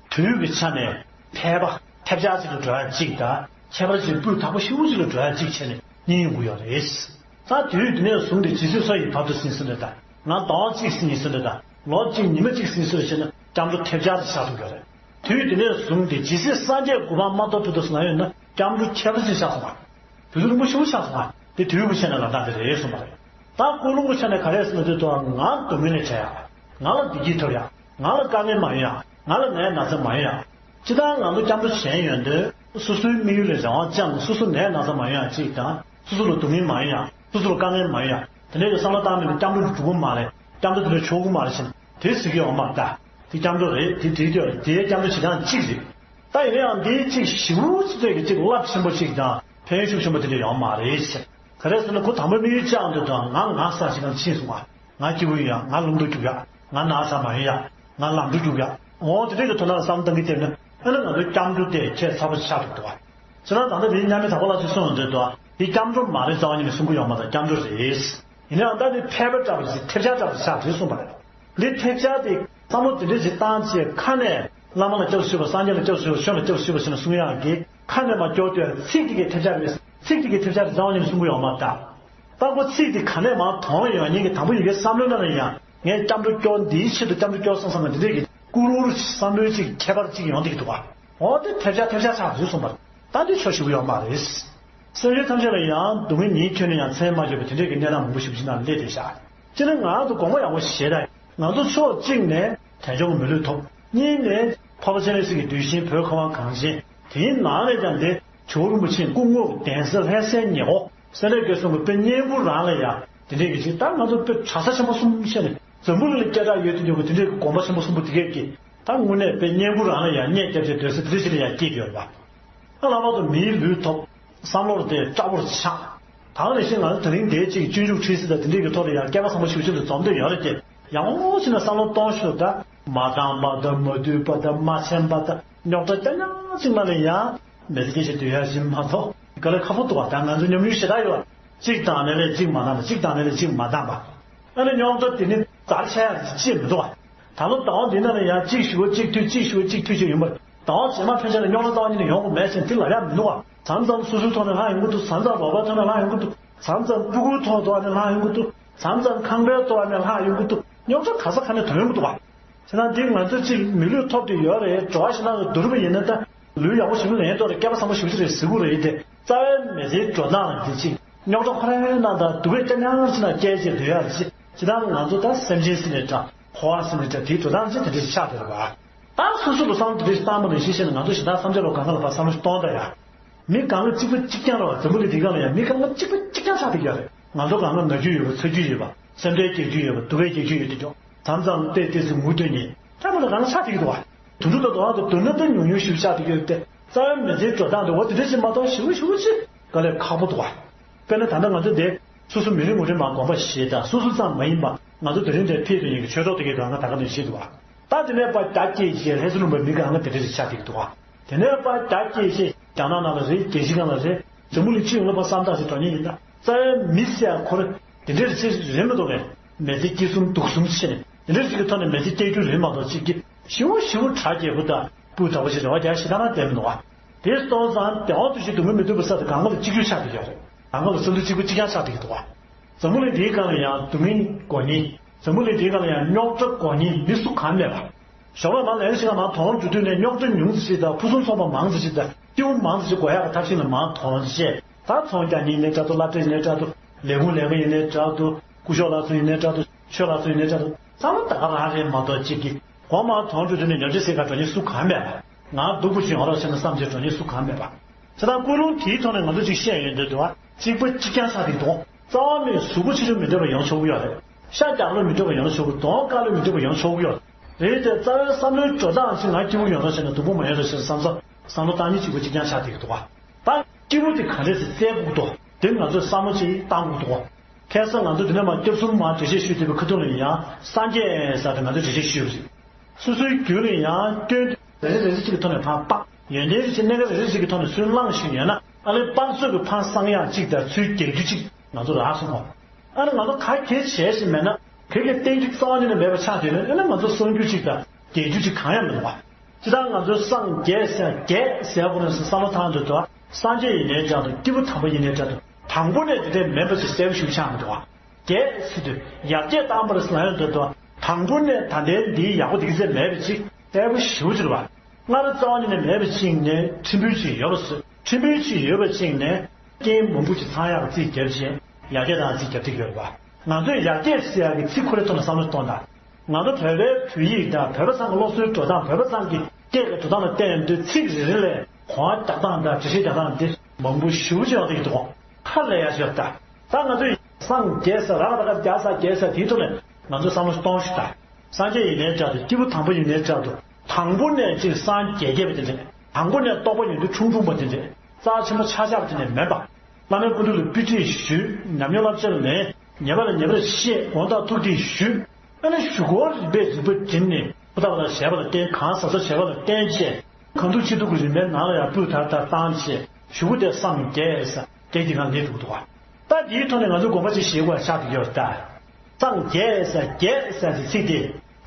ཀྱི་ཆ་ནས་ཕལ་པ་ཐེབས་ཆག་ཅིག་ལ་འགྲོ་ཡ་གཅིག་དང་། ཁྱད་པར་ཅན་སྤུས་དག་པོ་ཞེ་པོ་ཅིག་ལ་འགྲོ་ཡ་གཅིག་བྱས་ནས་གཉིས་ཡོང་གི་ཡོད་རེད། ད་དུས་དེ་ནས་བཟུང་སྟེ་ཇི་སྲིད་འཚོ་ཡི་བར་དུ་ཟིན་སྲོལ་འདི་དང་། ང་ཟླ་བ་གཅིག་ཟིན་ཡིན་སྲོལ་འདི་དང་། ལོ་གཅིག་ཉི་མ་གཅིག་ཟིན་སྲོལ་བྱས་ན་སྐྱབས་འགྲོ་ཐེབས་ཆག་ཅིག་ཆགས་ཐུབ་ཀྱི་ཡོད་རེད། དུས་དེ་ནས་བཟུང་སྟེ་ཇི་སྲིད་སངས་རྒྱས་གོ་འཕང་མ་ཐོབ་བར་དུ་ཟེར་ལབ་ཡོད་ན། སྐྱབས་འགྲོ་ཁྱད་པར་ཅན་ཆགས་སོང་བ། དུས་ཚོད་རིང་པོ་ཞེ་པོ་ཆགས་སོང་བ། དེ་དུས་ཀྱི་ཆ་ནས་ལབ་སྟངས་དེ་རེད་གསུངས་པ་རེད། ད་ཀུན་སློང་གི་ཆ་ནས་ག་རེ་ཟེར་ན། དེ་ལྟར་ང་སྡུག་བསྔལ་ལས་བྲལ་ཡ། ང་ལ་བདེ་སྐྱིད་ཐོབ་ཡ། ང་ལ་དཀའ་ངལ་མ་ཡོང་ཡ། ང་ལ་ནད་ན་ཚ་མ་ཡོང་ཡ། སྤྱིར་བཏང་ང་ཚོ་སྐྱབས་འགྲོ་བྱས་ཡོང་དུས། སོ་སོའི་དམིགས་ཡུལ་ལ་རང་དབང་བཅངས་ནས། སོ་སོ་ནད་ན་ཚ་མ་ཡོང་ཡ་གཅིག་དང་། སོ་སོ་ལ་སྡུག་བསྔལ་མ་ཡོང་ཡ། སོ་སོ་ལ་དཀའ་ངལ་མ་ཡོང་ཡ། དེ་འདྲའི་བསམ་བློ་བཏང་མེད་ན་སྐྱབས་འགྲོ་འགྲོ་གི་མ་རེད། སྐྱབས་འགྲོ་དེ་འདྲ་ཆོག་གི་མ་རེད་ཟེར་ནས་དེ་ཟེར་གྱི་ཡོད་མ་རེད་ད། དེ་སྐྱབས་འགྲོ་རེད། དེ་དེ་དེ་དེ་སྐྱབས་འགྲོ་བྱེད་སྟངས་གཅིག་རེད། ད་ཡིན་ན་ཡང་འདི་གཅིག་ཞེ་པོ་ཅིག་ཚད་ཀྱི་གཅིག་རླབས་ཆེན་པོ་གཅིག་དང་ཕན་ཡོན་ཤུགས་ཆེན་པོ་དེ་འདྲ་ཡོད་མ་རེད་ཟེར། ག་རེ་ཟེར་ན། ཁོ་དང་པོ་དམིགས་ཡུལ་བཅངས་དུས་དང་། ང་ང་ས་ཞིག་ནང་ཕྱིན་སོང་བ། ང་སྐྱིད་པོ་ཡོང་ཡ། ང་ལུང་དུ་རྒྱུག་ཡ། ང་ན་ཚ་མ་ཡོང་ཡ། ང་ལམ་འགྲོ་རྒྱུག་ཡ། འོ་དེ་འདྲའི་གི་དོན་དག་ལ་བསམ་བློ་གཏང་གི་བསྡད་ན། ཨ་ནི་ང་ཚོའི་སྐྱབས་འགྲོ་དེ་ཁྱད་མཚར་པོ་ཆགས་འགྲོ་འདུག་བ། བྱས་ཙང་ད་ལྟ་དེའི་མནར་མེད་དྭགས་པོ་ལྷ་གཅིག་གསུངས་ཡོང་དུས་དང་། དེ་སྐྱབས་འགྲོ་མ་རེད་རྩ་བ་ཉིད་ནས་གསུང་གི་ཡོད་མ་རེད། སྐྱབས་འགྲོ་རེད། ཡིན་ནའང་ད་དེ་ཕལ་པ་འདྲ་བ་ཞིག་ཐེབས་ཆག་འདྲ་བ་ཞིག་ཆགས་རེད་གསུངས་པ་རེད། འདི་ཐེབས་ཆག་དེ་བསམ་བློ་དེ་འདྲ་ཞིག་བཏང་བྱས། ཁ་ནས་བླ་མ་ལ་སྐྱབས་སུ་མཆིའོ། སངས་རྒྱས་ལ་སྐྱབས་སུ་མཆིའོ། ཆོས་ལ་སྐྱབས་སུ་མཆིའོ་ཟེར་ནས་གསུང་ཡག་གི། ཁ་ནས་མར་སྐྱོར་དུས་ཚིག་དེ་གའི་ཐེབས་ཆག་རེད། ཚིག་དེ་གའི་ཐེབས་ཆག་རེད་རྩ་བ་ཉིད་ནས་གསུང་གི་ཡོད་མ་རེད་ད། ད་ཁོ་ཚིག་དེ་ག་ནས་མར་དོན་ཡོང་མཁན་གྱི་དང་པོ་ཡི་གེ་བསམ་བློའི་ནང་ལ་ཡང་། ངས་སྐྱབས་འགྲོ་སྐྱོར། འདིའི་ཆེད་དུ་སྐྱབས་འགྲོ་སྐྱོར་བསམ་བསམ་ནས་འདི་འདྲས་ཀྱི་ཀུ་རུ་བསམ་བློའི་གཅིག་ཁྱད་པར་གཅིག་ཡོང་བསྡད་ཀྱི་འདུག་ག་འོ་དེ་ཐེབས་ཆག་ཐེབས་ཆག་ཆགས་རེད་གསུངས་པ་རེད། ད་འདི་ཆོག་ཞུ་གི་ཡོད་མ་རེད། སེམས་ཅན་ཐམས་ཅད་ལ་ཡང་སྡུག་བསྔལ་ཉིད་ཁྱོན་ནས་ཡང་མཚན་མ་ཡོད་པའི་དེ་འདྲས་ཀྱི་གནས་སྟངས་མང་པོ་ཞིག་ཅིག་ནང་སླེབས་བསྡད་ཤག་སྤྱིར་ན་ང་ཚོ་དགོངས་པ་ཡག་པོ་བཞེས་དང་། ང་ཚོ་ཕྱོགས་གཅིག་ནས་དལ་འབྱོར་གྱི་མི་ལུས་ཐོབ། གཉིས་ནས་འཕགས་པ་སྤྱན་རས་གཟིགས་ཀྱི་གདུལ་ཞིང་བོད་ཁམས་དབང་གངས་ཅན། དེའི་ནང་ནས་ཀྱང་འདི་ཇོ་བོ་རིན་པོ་ཆེའི་སྐུ་ངོ་གདན་ས་ལྷ་སའི་ཉེ་འཁོར་སེ་འབྲས་དགེ་གསུམ་གྱི་དཔེ་སྙིང་པོ་རང་ལ་ཡང་དེ་འདྲས་ཀྱི་ཅིག་ད་ང་ཚོ་དཔེ་གྲྭ་ས་ཆེན་པོ་གསུམ་བཤད་ནས། འཛམ་བུ་གླིང་ལ་སྐད་གྲགས་ཡོད་དུ་ཡོད་པའི་དེ་འདྲས་ཀྱི་དགོན་པ་ཆེན་པོ་གསུམ་པོ་དེ་གས་ཀྱིས། ད་དངོས་གནས་དཔེ་སྙིང་པོ་རང་ལ་ཡང་གནས་བསྐྱབ་བྱའི་སྡོད་ས་དེ་འདྲ་ཞིག་ལ་ཡང་སྐྱེས་ཡོད་རེད་པ། ཨ། ལྷག་པར་དུ་མིའི་ལུས་ཐོབ། བསམ་བློར་དེ་སྐྲག་པོར་ཆགས། ད་ག་ནང་བཞིན་ང་ཚོ་དེ་རིང་འདིའི་ཅིག་སྤྱོད་འཇུག་ཁྲིད་ས་དང་དེ་འདྲས་ཀྱི་ཐོག་ལ་ཡང་སྐལ་པ་བཟང་པོ་ཞེ་པོ་ཅིག་ལ་འཛོམས་བསྡད་ཡོད་རེད་དེ། ཡག་པོ་བྱས་ནས་བསམ་བློ་གཏོང་ཤོག་ད། མ་འདང་པ་དང་། མ་འདོད་པ་དང་། མ་ཆེན་པ་དང་། རྙོག་དྲ་རྐྱང་རྐྱང་ཅིག་ནང་ལ་ཡང་མི་ཚེ་སྐྱེལ་བྱས་སྡོད་ཡ་ཞིག་མ་གཏོགས་དཀའ་ལས་ཁག་པོ་འདུག་བ། ད་ང་ཚོ་ཉམས་མྱོང་ཞེ་དྲག་ཡོད་བ། གཅིག་བཏང་ནས་ལས་གཅིག་མ་བཏང་པ། གཅིག་བཏང་ནས་ལས་གཅིག་མ་བཏང་པ། ཨ་ནི་རྙོག་དྲ་དེ་ནི་ཛར་ཆག་ཡ་ཅིག་མི་འདུག་བ། ད་ལོ་ཟླ་བ་འདིའི་ནང་ལ་ཡང་གཅིག་ཞུ་བ་གཅིག་མཐུད། གཅིག་ཞུ་བ་གཅིག་མཐུད་བྱས་ཡོང་བ། ཟླ་བ་རྗེས་མ་ཕན་ཆད་ལ་རྙོག་དྲ་རྩ་བ་ཉིད་ནས་ཡོང་གི་མེད་ཟེར་དེ་ལབ་ཡ་མི་འདུག་བ། མཚམས་མཚམས་སོ་སོའི་ཐོག་ནས་ལྷག་ཡོང་གི་འདུག་མཚམས་མཚམས་སྤུ་གུའི་ཐོག་ནས་ལྷག་ཡོང་གི་འདུག་མཚམས་མཚམས་སྤུ་གུའི་ཐོག་ཐོག་ནས་ལྷག་ཡོང་གི་འདུག་མཚམས་མཚམས་ཁང་པའི་ཐོག་ནས་ལྷག་ཡོང་གི་འདུག་རྙོག་དྲ་ག་ས་ག་ནས་ཐོན་ཡོང་གི་འདུག་བ། བྱས་ཙང་འདི་ང་ཚོ་གཅིག་མི་ལུས་ཐོབ་བསྡད་ཡོད་རེད། འགྲོ་བ་ཞིག་ནང་དུ་བསྡུ་རུབ་ཡིན་ན། ད་ལུས་ཡག་པོ་ཞིག་ལེན་ཐུབ་རེད། སྐལ་པ་བཟང་པོ་ཞེ་པོ་ཅིག་རེད་ཟེར་གྱི་རེད་དེ། རྩ་བའི་མི་ཚེའི་འགྲོ་སྟངས་འདི་གཅིག་རྙོག་དྲ་ཁོ་རང་ནང་དང་སྡུག་སྐད་རྐྱང་རྐྱང་ཅིག་ནང་སྐྱེལ་བྱས་སྡོད་ཡག་རེད། སྤྱིར་བཏང་ང་ཚོ་ད་སེམས་ཅན་ཟེར་ནའི་འདྲ། འཁོར་བ་ཟེར་ནའི་འདྲ། དེའི་འགྲོ་སྟངས་ཅིག་དེ་འདྲ་ཆགས་བསྡད་རེད་པ། ད་སོ་སོ་ལ་བསམ་བློ་དེ་འདྲ་ཞིག་བཏང་པ་ནང་བཞིན་བྱས་ནས། ང་ཚོ་གཞན་དག་བསམ་འཆར་ལ་གང་ག་ལ་ཕར་བསམ་བློ་ཞིག་གཏོང་དང་ཡ། མི་གང་ག་གཅིག་པ་གཅིག་རྐྱང་རེད་བ། འཛམ་བུ་གླིང་འདིའི་སྒང་ལ་ཡང་མི་གང་ག་གཅིག་པ་གཅིག་རྐྱང་ཆགས་བསྡད་ཀྱི་ཡོད་རེད། ང་ཚོ་གང་ག་ན་རྒྱུ་ཡོད་པ། ཚ་རྒྱུ་ཡོད་པ། སེམས་ཁྲལ་སྐྱེ་རྒྱུ་ཡོད་པ། སྡུག་སྐད་སྐྱེ་རྒྱུ་ཡོད་དེ། ཅོག་མཚམས་མཚམས་ཏོག་ཙམ་ངུ་སྡོད་མཁན་ད་མ་ལ་རང་ཆགས་བསྡད་ཀྱི་འདུག་བ། དུད་འགྲོ་དང་དུད་འགྲོ་དང་བསྡུར་ན་ད་ཉུང་ཉུང་ཞིག་ཆགས་བསྡད་ཀྱི་ཡོད་དེ། རྩ་བའི་མི་ཚེའི་འགྲོ་སྟངས་དེ་འོ་དེ་འདྲ་ཞིག་མ་གཏོགས་ཞེ་པོ་ཞེ་པོ་ཅིག་དཀའ་ལས་ཁག་པོ་འདུག་བ། དཔེར་ན་ད་ལྟ་ང་ཚོ་འདི་སོ་སོ་མི་རེ་ངོ་རེ་མར་དགོངས་པ་བཞེས་དང་། སོ་སོ་ཙམ་མ་ཡིན་པ་ང་ཚོ་དེ་རིང་འདིར་ཕེབས་དུས་ཡིན་གྱི་ཆོས་གྲོགས་དེ་གས་ད་ང་ད་ག་ནས་བཤད་འདུག་བ། ད་དེ་ནས་ཕར་རྒྱ་སྐྱེད་བྱས་ལྷ་ས་ལུང་པ་མི་གང་ག་དེ་འདྲ་ཞིག་ཆགས་བསྡད་ཀྱི་འདུག་བ། དེ་ནས་ཕར་རྒྱ་སྐྱེད་བྱས་རྒྱ་ནག་ནང་ལ་རེད། རྒྱལ་སྤྱི་སྒང་ལ་རེད། འཛམ་བུ་གླིང་སྤྱི་ཡོངས་ལ་ཕར་བསམ་སྟངས་ཤིག་འགྲོ་ཉེན་ཡིན་ན། རྩ་བའི་མི་ཟེར་ཡ་ཁོ་རང་དེ་འདྲའི་ཅིག་རེད་མི་འདུག་གས། མི་ཚེ་སྐྱིད་གསུམ་སྡུག་གསུམ་བྱས་ནས་དེ་འདྲའི་ཅིག་གི་ཐོག་ནས་མི་ཚེ་སྐྱེལ་རྒྱུ་རེད་མ་གཏོགས། ཅིག་གི་ཞེ་པོ་ཞེ་པོ་གྲ་རྒྱས་པོ་དང་སྤུས་དག་པོ་ཞིག་རེ་བ་རྒྱག་ཞེ་དྲག་ན་བསྡད་མི་འདུག་བ། དེ་སོང་ཙང་དེ་འོག་ཏུ་ཞིག་སྡུག་བསྔལ་མི་འདོད་པའི་ས་དེ་གང་ག་ལ་གཅིག་གྱུར་ཆགས་བསྡད་ཡོད་རེད། གང་ག་ལ་ས་འདུལ་གཅིག་པ་གཅིག་རྐྱང་ཆགས་བསྡད་ཀྱི་འདུག་བ། འཛམ་བུ་གླིང་འདིའི་སྒང་ལ་ཡང་སྡུག་བསྔལ་དགོས་ཉེན། འཛམ་བུ་གླིང་འདིའི་སྒང་ལ་ཡང་རྙོག་དྲ་དགོས་ཉེན་མི་སུ་གང་མེད་པ། ཞོགས་པ་མར་ལས་ཀ་ཞིག་ལ་མར་གདོང་འགྲོ་དུས་ནས་རྙོག་དྲ་ཉུང་ཙམ་ཞིག་དང་། ཕུན་སུམ་ཚོགས་པ་མང་ཙམ་ཞིག་དང་། སྐྱིད་པོ་མང་ཙམ་ཞིག་དགོས་ཡག་གི་ཐབས་ཤེས་ལ་མར་གདོང་བྱས། ད་ཚོང་རྒྱག་ཉེན་ཡིན་ནའི་འདྲ་འདུག་སློབ་གྲྭ་ཡིན་ནའི་འདྲ་འདུག་ལས་ཁུངས་ལས་ཀ་ཡིན་ནའི་འདྲ་འདུག་སྐུ་ཞབས་ལགས་ཚོ་ཡིན་ནའི་འདྲ་འདུག་ཆོས་ལགས་ཚོ་ཡིན་ནའི་འདྲ་འདུག་ཚང་མ་ད་ག་རང་རེད་མ་གཏོགས། གཅིག་གིས་གོང་མར་གདོང་འགྲོ་དུས་ནས་ཉོ་ཆ་ཟེར་ག་འགྲོ་ཉེན་སུ་གང་མེད་པ། ང་སྡུག་པོ་ཅིག་ཡོང་རོགས་བྱས་ན་བསམ་བྱས་འགྲོ་ཉེན་སུ་གང་མེད་པ། བྱས་ཙང་ཀུན་སློང་དེའི་ཐོག་ནས་ང་ཚོ་ཅིག་བཤད་ཡོང་དུས་འདུག་བ། གཅིག་པ་གཅིག་རྐྱང་ཆགས་ཀྱི་འདུག་རྩ་བ་ནས་གཟུགས་པོ་ཆེ་ཆུང་མི་འདྲ་བ་ཡོང་ཆོག་གི་ཡོད་རེད། ཤ་རྒྱགས་ལོ་མི་འདྲ་བ་ཡོང་ཆོག་གི། གདོང་དཀར་ལོ་མི་འདྲ་བ་ཡོང་ཆོག་གི་ཡོད་རེད། དེ་རྩ་བའི་བསམ་བློའི་འགྲོ་སྟངས་ཅིག་ང་སྐྱིད་པོ་ཡོང་རོགས་བྱས་ན་སྡུག་པོ་མ་ཡོང་རོགས་བྱས་ན་བསམ་ས་བསམ་བློ་བཏང་ཉིན་གཅིག་པ་གཅིག་རྐྱང་ཆགས་བསྡད་ཀྱི་འདུག་བ། ད་སྐྱིད་པོ་དེ་ག་འདྲས་སེ་བཙལ་དགོས་འདུག་དེ་ང་ཚོས་བསམ་བློ་ཅིག་བཏང་དགོས་འདུག་ཁ་སང་ང་ཚོ་འདི་ནས་མར་སྐྱབས་གསུམ་མར་འགྲེལ་བཤད་ཞུས་བསྡད་པའི་ཁ་ཐུག་ལ་ཡང་སངས་རྒྱས་ཟེར་དེ་ང་ཚོས་འགྲེལ་བཤད་ཞུས་པ་རེད། སོ་སོའི་རྒྱུད་ལ་ཡང་སྐྱོན་རེ་རེ་རེ་གཅིག་གི་ཐོག་ནས་ཕར་སྤངས། ཡོན་ཏན་རེ་གཅིག་གནད་འགག་རེ་རེ་གཅིག་གི་ཐོག་ནས་ཚུར་བླངས་ཤིག་ཡོད་ན། ཨ་ནི་སྤང་ཚོད་ཀྱི་ཕར་སངས་ཡག་གཅིག་དང་ཚུར་རྒྱས་རྒྱུ་གཅིག་ང་ཚོ་རག་སོང་ངོ་། ཨ་ནི་ང་ཚོ་ག་གེ་བྱས་ཤིག་མེད་ན་གེ་གེ་གཏན་གྱི་རྩ་བ་ཉིད་ནས་མེད་པ་ཆགས་བསྡད་ན། ཨ་ནི་ང་ཚོ་སངས་རྒྱུ་གཅིག་དང་རྒྱས་རྒྱུ་གཅིག་གང་ཡང་མི་འདུག་བ། ཅི་ལྟར་ང་ཚོའི་སངས་རྒྱས་ཟེར་རྒྱས་ཟེར་བ་ནས་བསམ་བློ་བཏང་འདོད་དོ། སངས་རྒྱས་ཡིན་ནའི་འདྲ་འདུག་སྐྱེས་བུ་དམ་པ་ཡིན་ནའི་འདྲ་འདུག་དང་པོ་ནས་དེ་འདྲའི་མེད་པ་ཞིག་གསལ་པོ་ཞིག་ཆགས་མི་འདུག་བ། རྒྱས་ཟེར་དུས་ཡར་རྒྱས་བཏང་བར་སྣང་ཡོང་དུས་དང་པོ་ནས་ད་ལྟའི་འདིའི་ཡག་པོ་འདི་གི་ཚད་མེད་པ་ཅིག་གསལ་པོ་ཞེ་པོ་ཅིག་རེད་བ། སྔར་རྩ་བ་ཉིད་ནས་མེད་པ་ཅིག་ནས་ཕྲན་བུ་ཅིག་ཡོད་པ་བཟོས། ཕྲན་བུ་ཅིག་ཡོད་པ་ཅིག་ནས་རྐྱེན་མང་པོ་ཅིག་ཚང་ཡག་གི་རྩིས་བརྒྱབ་བྱས་ཡར་རྒྱས་དང་རྩིས་བརྒྱབ་བསྡད་ཡོད་རེད་བ། ང་ཚོས་ཡར་རྒྱས་ཟེར་ཡག་གི་ཚིག་ཁོ་རའི་ཐོག་ནས་བསམ་བློ་གཏོང་དང་། ང་ཚོ་བོད་པའི་བོད་ཡིག་དང་བོད་པ་ཚང་གི་སློབ་གསོའི་འགྲོ་སྟངས། བོད་པ་ཚང་གི་སྐད་ཀྱི་འགྲོ་སྟངས་ལ་བལྟས་ཡོང་དུས་ཚིག་རེ་རེ་ལ་གོ་བ་རྒྱག་སྟངས་དང་འགྲེལ་བཤད་རྒྱག་སྟངས་འདི་མང་པོ་ཞེ་པོ་ཅིག་ཡོང་བསྡད་ཀྱི་འདུག་ཁ་ལས་ཡ་ཞོར་ད། ད་ང་ཚོས་སངས་རྒྱས་ཟེར་ར་ར་ད་ག་རྒྱ་ས་རྒྱས་ཟེར་དེའི་ཐོག་ནས་ང་ཚོས་བསམ་བློ་གཏོང་ཞིག་ད། སངས་རྒྱས་ཡིན་ནའི་འདྲ་འདུག་སྐྱེས་བུ་དམ་པ་ཡིན་ནའི་འདྲ་འདུག་དང་པོ་ནས་ཅིག་སངས་རྒྱས་རྒྱས་པ་དེ་འདྲས། དང་པོ་ནས་རྟོགས་པ་ཡོང་དུས་ཁྲུང་ཁྲུང་པ་དེ་འདྲས། རྩ་ཆེན་པོ་ཆགས་ཆགས་པ་དེ་འདྲས་མིན་པ། བླ་མའི་སྐུ་མདུན་ལ་དཔེ་ཁྲིད་ཞུས། ཉམས་མྱོང་བསླབ་བྱ་ལེན། ཉེས་པ་ལ་ཉེས་པར་ཤེས། དགོངས་དག་ཐུགས་བསྐྱེད་ཞུས། ཨ་ནི་གཞུག་གུར་རིམ་པས་རིམ་པ་བསྒྲིམས་ནས་ཧུར་ཐག་པ་དང་བྱས་པ་ལ་བརྟེན། གང་ཟག་ས་བྱས་པ་ལ་བརྟེན་བྱས། གང་ཐུག་ཅི་ཐུག་གི་རིམ་པའི་ནང་ལ་ཡང་སྤུས་དག་དང་བཏང་བྱས། གཞུག་གུ་དེ་སངས་རྒྱས་ས་རྒྱས་ཀྱི་ངང་ལས་འགྲོ་གི་འདུག་བ། ད་འདིའི་ཐོག་ནས་ང་ཚོས་དགོངས་པ་ཅིག་བཞེས་དགོས་ཆགས་ཀྱི་ཡོད་རེད་ད། སངས་རྒྱས་ས་རྒྱས་ས་ཀྱི་ཚིག་དེ་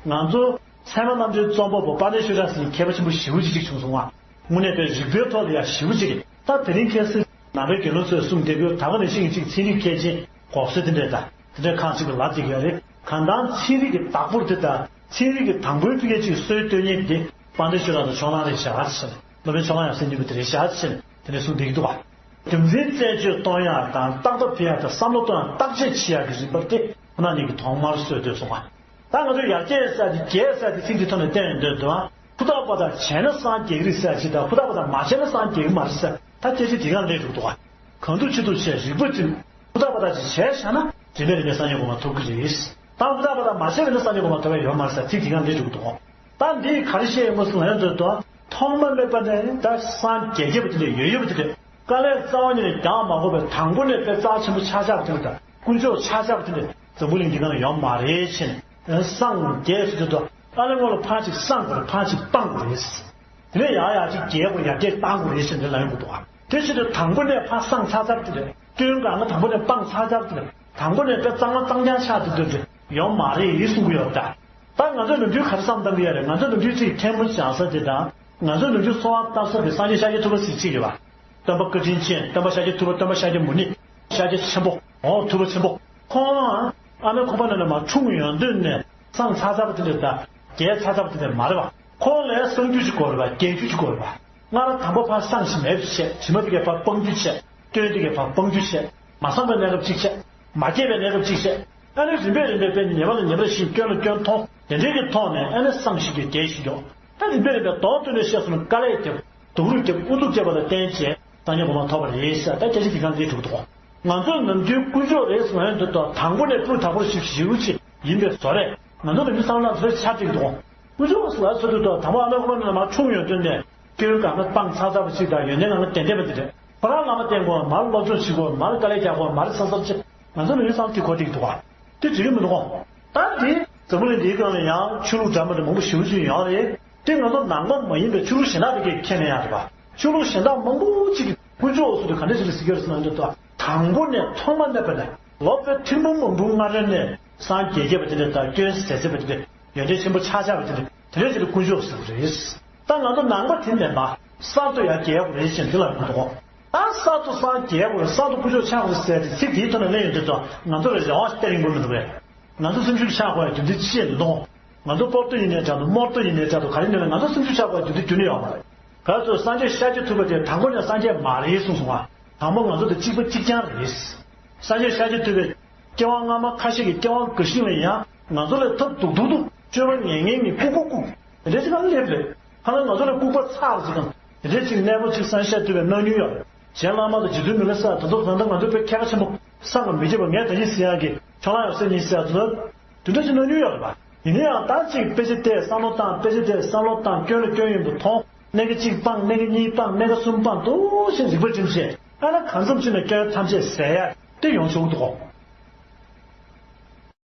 ང་ཚོ་ཚད་མ་རྣམ་འགྲེལ་རྩོམ་པ་པོ་དཔལ་ལྡན་ཆོས་གྲགས་ཟེར་མཁས་པ་ཆེན་པོ་ཞེ་པོ་ཅིག་ཅིག་བྱུང་སོང་བ། དངོས་གནས་དཔེ་རིག་པའི་ཐོག་ལ་ཡང་ཞེ་པོ་ཅིག་ད་དེ་རིང་ཁ་སང་ནང་པའི་དགེ་སློང་ཚོས་གསུངས་བསྡད་ཡོད། ད་ག་ནང་བཞིན་གྱི་ཅིག་ཚན་རིག་མཁས་ཅན་འགོག་སྲོལ་དེ་འདྲས་དང་དེ་འདྲས་ཁག་ཅིག་གི་ལབ་བསྡད་ཀྱི་ཡོད་རེད། གང་ལྟར་ཚན་རིག་གི་བདག་པོར་དེ་དང་ཚན་རིག་གི་དང་པོའི་ཕ་གི་ཅིག་སྲོལ་གཏོད་མཁན་དེ་དཔལ་ལྡན་ཆོས་གྲགས་དང་ཕྱོགས་གླང་རེད་བཞག་ཟེར། སློབ་དཔོན་ཕྱོགས་གླང་ཡབ་སྲས་གཉིས་པོ་དེ་རེད་བཞག་ཟེར་དེ་འདྲས་གསུངས་བསྡད་ཀྱི་འདུག་བ། རྒྱུ་མཚན་རྩད་གཅོད་གཏོང་ཡག་དང་རྟག་ཐབས་འཕེལ་ཡག་དང་བསམ་བློ་གཏོང་ཡག་བརྟག་དཔྱད་བྱེད་ཡག་གི་རིམ་པ་དེ་ཁོ་ན་ཉིད་ཀྱིས་ཐོག་མར་སྲོལ་བཏོད་སོང་བ། ད་ང་ཚོས་ཡར་རྒྱས་ཟེར་ཡག་དེ་རྒྱས་ཟེར་ཡག་དེ་ཚིག་འདི་ཐོག་ནས་བསྟན་ཡོང་དུས་དང་། ཧུར་ཐག་པ་དང་བྱས་ན་སངས་རྒྱས་ཀྱི་རེད་ཟེར་ཡག་ཅིག་དང་། ཧུར་ཐག་པ་དང་མ་བྱས་ན་སངས་རྒྱས་ཀྱི་མ་རེད་ཟེར། ད་སྐད་ཆ་དེ་གང་སླེབས་འགྲོ་གི་འདུག་བ། གང་ཐུག་ཅི་ཐུག་བྱས་རིག་པ་བསྒྲིམས། ཧུར་ཐག་པ་དང་ཅིག་བྱས་བཞག་ན་རིམ་པས་རིམ་པས་སངས་རྒྱས་གོ་འཕང་ཐོབ་ཀྱི་རེད། ད་ཧུར་ཐག་པ་དང་མ་བྱས་པ་ཡིན་ན་སངས་རྒྱས་གོ་འཕང་ཐོབ་ཡག་ཡོད་མ་རེད་ཟེར་ཚིག་དེ་གང་སླེབས་འགྲོ་གི་འདུག་བ། ད་འདིས་ག་རེ་བཤད་ཡོང་གི་སོང་ལབ་ཡོང་དུས་དང་། ཐོག་མ་མེད་པ་ནས་ད་སངས་རྒྱས་རྒྱས་པ་དེ་འདྲས་ཡོད་ཡོད་པ་དེ་འདྲས། དཀའ་ལས་རྩ་བ་ཉིད་ནས་རྒྱག་མ་དགོས་པའི་དང་པོ་ནས་དཔེ་རྩ་ཆེན་པོ་ཆགས་ཆགས་པ་དེ་འདྲས་དང་། དཀོན་མཆོག་ཆགས་ཆགས་པ་དེ་འདྲས་འཛམ་བུ་གླིང་འདི་སྒང་ཡོད་མ་རེད་ཟེར་ནས། སངས་རྒྱས་ཟེར་དུས་དང་། ཨ་ནི་སྔོན་ལ་ཕར་ཅིག་བསངས་དགོས་རེད། ཕར་ཅིག་སྤང་དགོས་རེད། དེ་ནས་ཡར་ཡར་ཅིག་རྒྱས་དགོས། ཡར་རྒྱས་གཏང་དགོས་རེད་ཟེར་ནས་ལབ་ཡོང་གི་འདུག་ག་དེ་བྱེད་དུས་དང་པོ་ནས་ཕར་བསངས་ཚར་ཚར་དེ་འདྲས། སྐྱོན་གང་ག་དང་པོ་ནས་སྤངས་ཚར་ཚར་དེ་འདྲས། དང་པོ་ནས་དཔེ་གཙང་མ་གཙང་རྐྱང་ཆགས་དེ་འདྲས་ཡོད་མ་རེད་གསུང་གི་ཡོད་རེད་ད། ད་ང་ཚོས་ནམ་རྒྱུན་ག་རེ་བསམ་བཏང་གི་ཡོད་རེད། ང་ཚོས་ནམ་རྒྱུན་ཅིག་ཐལ་མོ་སྦྱར་ས་དེ་དང་། ང་ཚོས་ནམ་རྒྱུན་གསོལ་བ་བཏབ་ས་དེ་སངས་རྒྱས་ཤཱཀྱ་ཐུབ་པ་ཟེར་གཅིག་ཡོད་པ། སྟོན་པ་བཀའ་དྲིན་ཅན། སྟོན་པ་ཤཱཀྱ་ཐུབ་པ། སྟོན་པ་ཤཱཀྱ་མུ་ནེ། ཤཱཀྱ་ཆེན་པོ། འོ་ཐུབ་པ་ཆེན་པོ། ཁོང་ཨ་མའི་ཁོག་པ་ནང་ནས་མར་འཁྲུངས་ཡོང་དུས་ནས་བསངས་ཚར་ཚར་བ་དེ་འདྲས་དང་། རྒྱས་ཚར་ཚར་བ་དེ་འདྲས་མ་རེད་པ། ཁོང་ལ་བསང་རྒྱུ་ཅིག་དགོས་རེད་པ། རྒྱས་རྒྱུ་ཅིག་དགོས་རེད་པ། སྔར་དང་པོ་ཕར་བསངས་ཤིག་མེད་པ་བྱས། དྲི་མ་དེ་གས་ཕར་སྤང་རྒྱུ་བྱས། སྐྱོན་དེ་གས་ཕར་སྤང་རྒྱུ་བྱས། མ་བསངས་པའི་གནས་སྐབས་གཅིག་བྱས། མ་རྒྱས་པའི་གནས་སྐབས་གཅིག་བྱས། ཨ་ནི་རིམ་པས་རིམ་པས་དཔེ་ཉེས་པ་ལ་ཉེས་པར་ཤེས། སྐྱོན་ལ་སྐྱོན་མཐོང་། དེ་འདྲའི་གི་ཐོག་ནས་ཨ་ནི་བསངས་ཤིག་རྒྱས་ཤིག་ཡོང་། ད་རིམ་པས་རིམ་པས་མདོར་བསྡུས་ནས་བཤད་སོང་ན་དཀའ་ལས་བརྒྱབ། སྡུག་རུས་བརྒྱབ། དབུ་སྡུག་བརྒྱབ་པ་ལ་བརྟེན་བྱས་སངས་རྒྱས་གོ་འཕང་ཐོབ་པ་རེད་ཟེར། ད་སྐད་ཆ་འདི་གང་ལས་གྲུབ་འདུག་ང་ཚོ་ནམ་རྒྱུན་དཀོན་མཆོག་རེད་ཟེར་ཡོང་དུས་དང་། དང་པོ་ནས་སྤུས་དག་པོ་ཞིག་ཞེ་པོ་ཅིག་ཡིན་པའི་བཟོ་རེད། ང་ཚོ་ནམ་རྒྱུན་བསམ་བློ་ཚོར་ཆགས་ཀྱི་འདུག་དཀོན་མཆོག་ཟེར་ལབ་ཚར་དུས་དང་། དང་པོ་ཨ་མའི་ཁོག་པའི་ནང་ལ་མར་འཁྲུངས་ཡོང་དུས་ནས། སྐྱོན་གང་ན་སྤང་ཚར་ཚར་བ་ཞིག་དང་ཡོན་ཏན་གང་ན་ཏན་ཏན་པ་དེ་རེད། ཁོ་རང་བླ་མ་བསྟེན་དགོས། མར་སློབ་སྦྱོང་བྱེད་དགོས། མར་དཀའ་ལས་རྒྱག་དགོས། མར་ཚ་ཚ་བྱེད། ང་ཚོ་ལ་ཡུལ་ཚང་དེ་གོ་ཐིག་འདུག་ག་དེ་འགྲིག་གི་མི་འདུག་གོ། ད་དེ་འཛམ་བུ་གླིང་འདིའི་སྒང་ལ་ཡང་ཆོས་ལུགས་འདྲ་མི་འདྲ་མང་པོ་ཞེ་པོ་ཅིག་ཡོད་རེད། དེ་ང་ཚོ་ནང་པ་མ་ཡིན་པའི་ཆོས་ལུགས་གཞན་དག་དེ་གས་ཁས་ལེན་ཡག་རེད་པ། ཆོས་ལུགས་གཞན་དག་མང་པོ་ཅིག་གིས་དཀོན་མཆོག་ཟེར་དུས་ག་འདྲ་ཞིག་ལ་ཟེར་གྱི་རེད་ཟེར་ན་འདི་ལྟ། དང་པོ་ནས་ཐོག་མ་མེད་པ་ནས་ལོ་བའི་ཐེར་འབུམ་མང་པོའི་སྔ་རོལ་ནས་སངས་རྒྱས་བསྐྱེད་པ་དེ་འདྲ་དང་སྐྱོན་ཟད་ཟད་པ་དེ་འདྲ། ཡོན་ཏན་ཆེན་པོ་ཆགས་ཆགས་པ་དེ་འདྲ། དེ་འདྲ་ཞིག་ལ་དཀོན་མཆོག་ཟེར་བ་རེད། ད་ང་ཚོ་ནང་པ་དེ་མིན་པ་གསར་དུ་ཡར་རྒྱས་དགོས་རེད་ཅེས་འདི་ལ་ཡོང་འདུག་ད་གསར་དུ་སངས་རྒྱས་དགོས་རེད། གསར་དུ་དཀོན་མཆོག་ཆགས་དགོས་རེད་ཟེར་ཏེ་ཚིག་དེའི་ཐོག་ནས་གླེང་ཡོང་དུས་ཙང་ང་ཚོ་ལ་རེ་བ་གཏད་རིང་པོ་མི་འདུག་གས། ང་ཚོ་སེམས་ཤུགས་ཆག་དགོས་ཡ་རྒྱུ་མཚན་ཅི་ཡིན་མདོང་། ང་ཚོ་སྤོར་ཏོ་ཡིན་ནའི་འདྲ་འདུག་དམོར་ཏོ་ཡིན་ནའི་འདྲ་འདུག་ག་རེ་ཡིན་ནའི་ང་ཚོ་སེམས་ཤུགས་ཆག་དགོས་ཡ་རྒྱུ་མཚན་རྒྱུན་ནས་ཡོད་མ་རེད། ག་ཚོད་སངས་རྒྱས་ཤཱཀྱ་ཐུབ་པ་དེ་དང་པོ་ནས་སངས་རྒྱས་མ་རེད་གསུངས་སོང་བ། དང་པོ་ང་ཚོ་དང་གཅིག་པ་གཅིག་རྐྱང་རེད། སངས་རྒྱས་ཤཱཀྱ་ཐུབ་པའི་སྐྱེ་བ་སྔ་མ་ཁ་ཤས་ཀྱི་སྐྱེ་བ་འགའ་ཞིག་ལ་ཡང་ང་ཚོ་ལས་ཐབས་སྡུག་སྡུག་ཏུ་སྤྱོད་པ་ངན་ངན་གྱིས་ལྐུགས་པ་ལྐུགས། དེ་འདྲ་ཞིག་ག་སླེབས་རེད། ཁ་ན་ང་ཚོ་ལས་ལྐུགས་པ་ཚར་ཟིག་དང་། དེ་འདྲ་ཞིག་གནས་པོ་ཅིག་སངས་རྒྱས་ཐུབ་པའི་གནང་མྱོང་ཡོད། གཞན་བླ་མ་དང་རྗེ་བཙུན་མི་ལ་ས་དེ་ཚོ་ད་ལྟ་ང་ཚོ་བོད་མཁས་པ་ཆེན་པོ་སངས་ཀྱང་མི་རྒྱས་པ་ངས་ད་ཉིད་ཟེར་ཡག་གི་ཁྱོད་རང་ཡང་ཟེར་ཉིད་ཟེར་ཡག་དེ་ཚོ། དེ་འདྲ་ཞིག་གནང་མྱོང་ཡོད་རེད་པ། ཡིན་ན་ཡང་ད་ཅིག་དཔེ་ཆ་བལྟས་བསམ་བློ་བཏང་། དཔེ་ཆ་བལྟས་བསམ་བློ་བཏང་། སྐྱོན་ལ་སྐྱོན་ཡིན་པ་མཐོང་། གནད་འགག་གཅིག་སྤངས། གནད་འགག་གཉིས་སྤངས། གནད་འགག་གསུམ་སྤངས། འདུག་བྱས་རིག་པ་སྒྲིམ་བྱས་ཨ་ན་གང་འཚམ་ཞིག་ནས་སྐྱོན་ཐམས་ཅད་ཟད་ཡ་དེ་ཡོང་ཆོག་གི་འདུག་གོ།